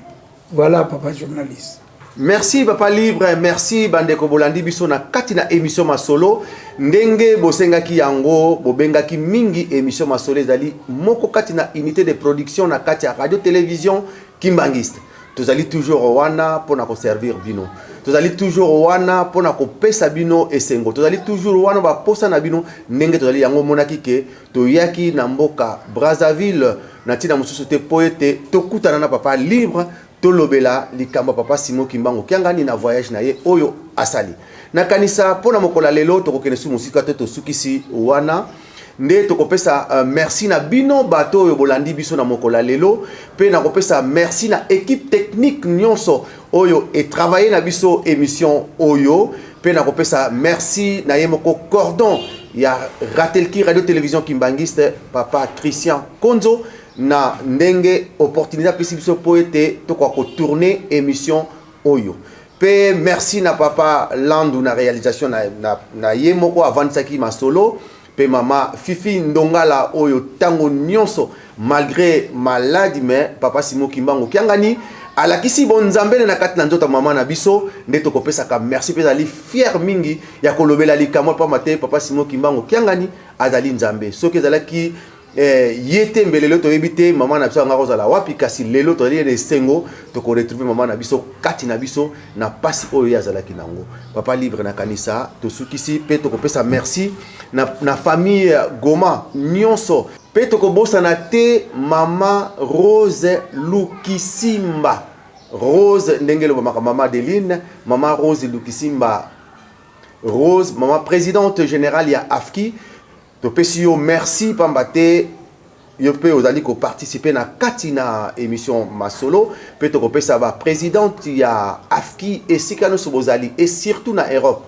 Voilà papa journaliste. Merci papa Libre, merci bandeko bolandi biso na kati na émission Masolo. Ndenge bosengaki yango, bobengaki mingi émission Masolo ezali moko kati na unité de production na kati ya radio télévision Kimbanguiste. Tozali toujours wana pona ko servir bino. Tozali toujours wana pona kopesa bino esengo. Tozali toujours wana ba posa na bino ndenge tozali yango monaki ke toyaki na mboka Brazzaville na tina mosusu te po ete tokutana na papa Libre, tolobela likambo ya papa Simon Kimbangu Kiangani na voyage na ye oyo asali. Nakanisa mpo na mokolo ya lelo tokokende su mosika te, tosukisi wana nde tokopesa uh, merci na bino bato oyo bolandi biso na mokolo ya lelo, mpe nakopesa merci na equipe technique nyonso oyo etravaille na biso émission oyo, mpe nakopesa merci na ye moko cordon ya Ratelki Radio Télévision Kimbanguiste, papa Christian Konzo, na ndenge opportunité apesi biso mpo ete tokoka kotourne émission oyo. Mpe merci na papa Landu na réalisation na, na, na ye moko avandisaki masolo, mpe mama Fifi Ndongala oyo ntango nyonso malgré maladi mais papa Simon Kimbangu Kiangani alakisi bonzambe na kati na nzoto mama na biso, nde tokopesaka merci mpe ezali fier mingi ya kolobela likambo pamba te papa Simon Kimbangu Kiangani azali Nzambe. Soki ezalaki eh, ye te mbele lelo toyebi te mama na biso anga kozala wapi, kasi lelo tozali na esengo tokoretrouve mama na biso kati na biso na pasi oyo ye azalaki nango. Papa Libre, na kanisa tosukisi mpe tokopesa merci na, na famille Goma nyonso, mpe tokobosana te mama Rose Lukisimba, Rose ndenge elobamaka mama Adeline, mama Rose Lukisimba Rose, mama présidente générale ya AFKI, topesi yo merci pamba te yo mpe ozali koparticipe na kati na émission Masolo. Mpe tokopesa ba présidente ya AFKI esika nyonso bozali, et surtout na Europe,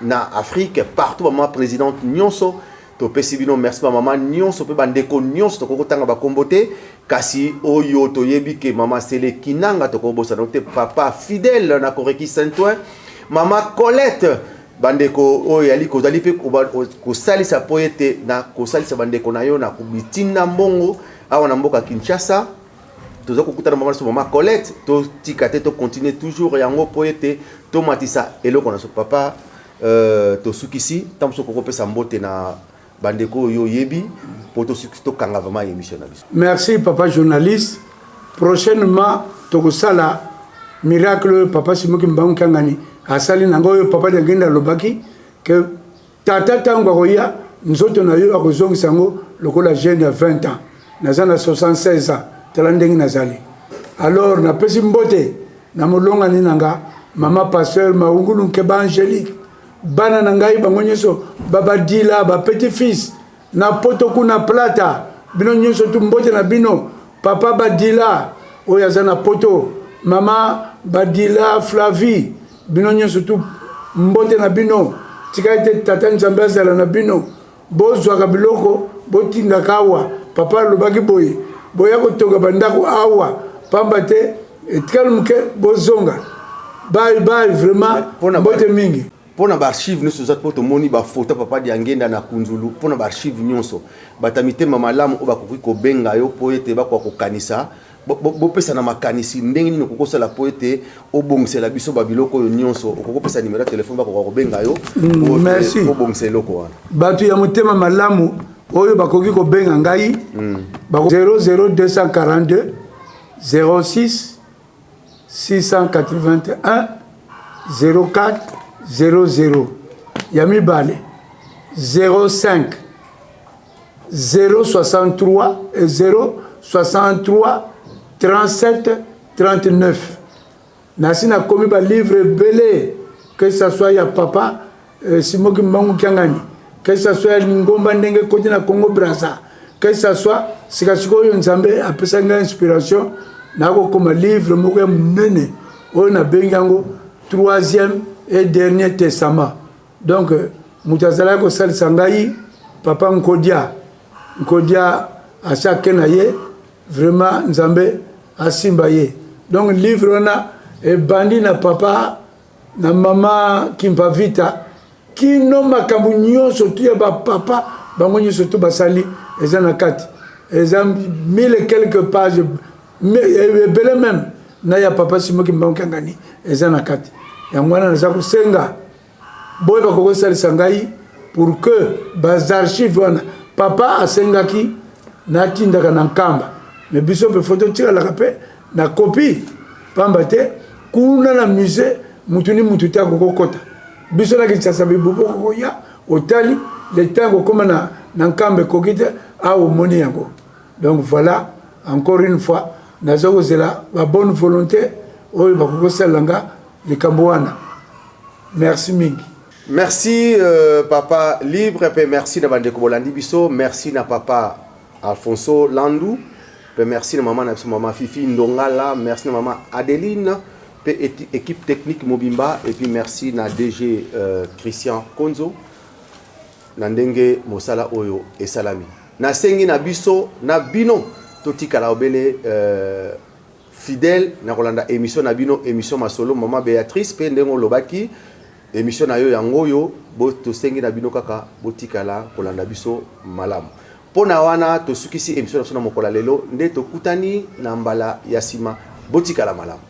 na Afrique, partout, bamama présidente nyonso topesi bino merci, bamama nyonso mpe bandeko nyonso tokoki kotanga bakombo te, kasi oyo toyebi ke mama Sele Kinanga tokobosana te, papa Fidèle na Koreki Saint-Ouen, mama Colette, bandeko oyo yali kozali mpe kosalisa mpo ete na kosalisa bandeko na yo na kobitinda mbongo awa na mboka Kinshasa. Toza kokutana mama na mama Colette, totika te, tocontinue toujours yango mpo ete tomatisa eloko na so papa. Tosukisi ntango mosusu okokopesa mbote na bandeko oyo oyebi mpo tokanga vraiment émission na biso. Merci papa journaliste. Prochainement tokosala miracle oyo papa Simon Kimbangu Kiangani asali nango, oyo papa Diangienda alobaki ke tata ntango akoya Nzoto na yo akozongisa yango lokola jeune ya 20 ans. Naza na 76 ans, tala ndenge nazali. Alors napesi mbote na molongani na nga mama pasteur Maungulu Nkeba Angelique, bana na ngai bango nyonso, babadila ba petit fils na poto kuna plata, bino nyonso tu mbote na bino. Papa Badila oyo aza na poto, mama Badila Flavie, bino nyonso tu mbote na bino. Tika ete tata Nzambe azala na bino. Bozwaka biloko botindaka awa. Papa alobaki boye, boya kotonga bandako awa pamba te etikali moke bozonga. Bye bye, vraiment mbote mingi. Mpo na baarchive nyonso eza mpo tomoni bafoto papa Diangenda na Kunzulu. Mpo na baarchive nyonso, bato ya mitema malamu oyo bakoki kobenga yo mpo ete bakoka kokanisa, bopesa na makanisi ndenge nini okoki kosala mpo ete obongisela biso babiloko oyo nyonso. Okoki kopesa nimero ya telefone bakoka kobenga yo Merci. obongisa eloko wana. Bato ya motema malamu oyo bakoki kobenga ngai 00242 06 681 04 00, ya mibale 05 063 063 37 39. Nasi nakomi balivre ebele, que ça soit ya papa Simon Kimbangu Kiangani, que ça soit ya lingomba ndenge ekoti na Congo Brazza, que ça soit sikasikoyo Nzambe apesaki ngai inspiration nakokoma livre moko ya monene oyo nabengi yango Troisième et dernier testament. Donc moto azalaki kosalisa ngai, papa Nkodia Nkodia, asi ake na ye, vraiment Nzambe asimba ye. Donc livre wana ebandi na papa na mama Kimpavita kino makambo nyonso tu ya bapapa bango nyonso tu basali eza na kati. Eza mille et quelques pages, ebele même na ya papa Simon Kimbangu Kiangani eza na kati. Yango wana naza kosenga boye bakoki kosalisa ngai pour que baarchive wana papa asengaki natindaka na Nkamba, mais biso mpe fo totikalaka mpe na copie, pamba te kuna na musée mutu ni mutu te akokokota. Biso na Kinshasa bibubu okokoya otali le temps kokóma na Nkamba ekoki te, awa omoni yango. Donc voilà, encore une fois naza kozela babonne volonté oyo bakoki kosalela nga likambo wana. Merci mingi. Merci papa Libre, mpe merci na bandeko bolandi biso. Merci na papa Alfonso Landu, mpe merci na mama na biso, mama Fifi Ndongala. Merci na mama Adeline mpe équipe technique mobimba. Et puis merci na DG Christian Konzo na ndenge mosala oyo esalami. Nasengi na biso na bino totikala obele fidèle na kolanda émission na bino, émission Masolo. Mama Béatrice, mpe ndenge olobaki, émission na yo yango oyo. Tosengi na bino kaka botikala kolanda biso malamu. Mpo na wana tosukisi émission na biso na mokolo ya lelo. Nde tokutani na mbala ya nsima. Botikala malamu.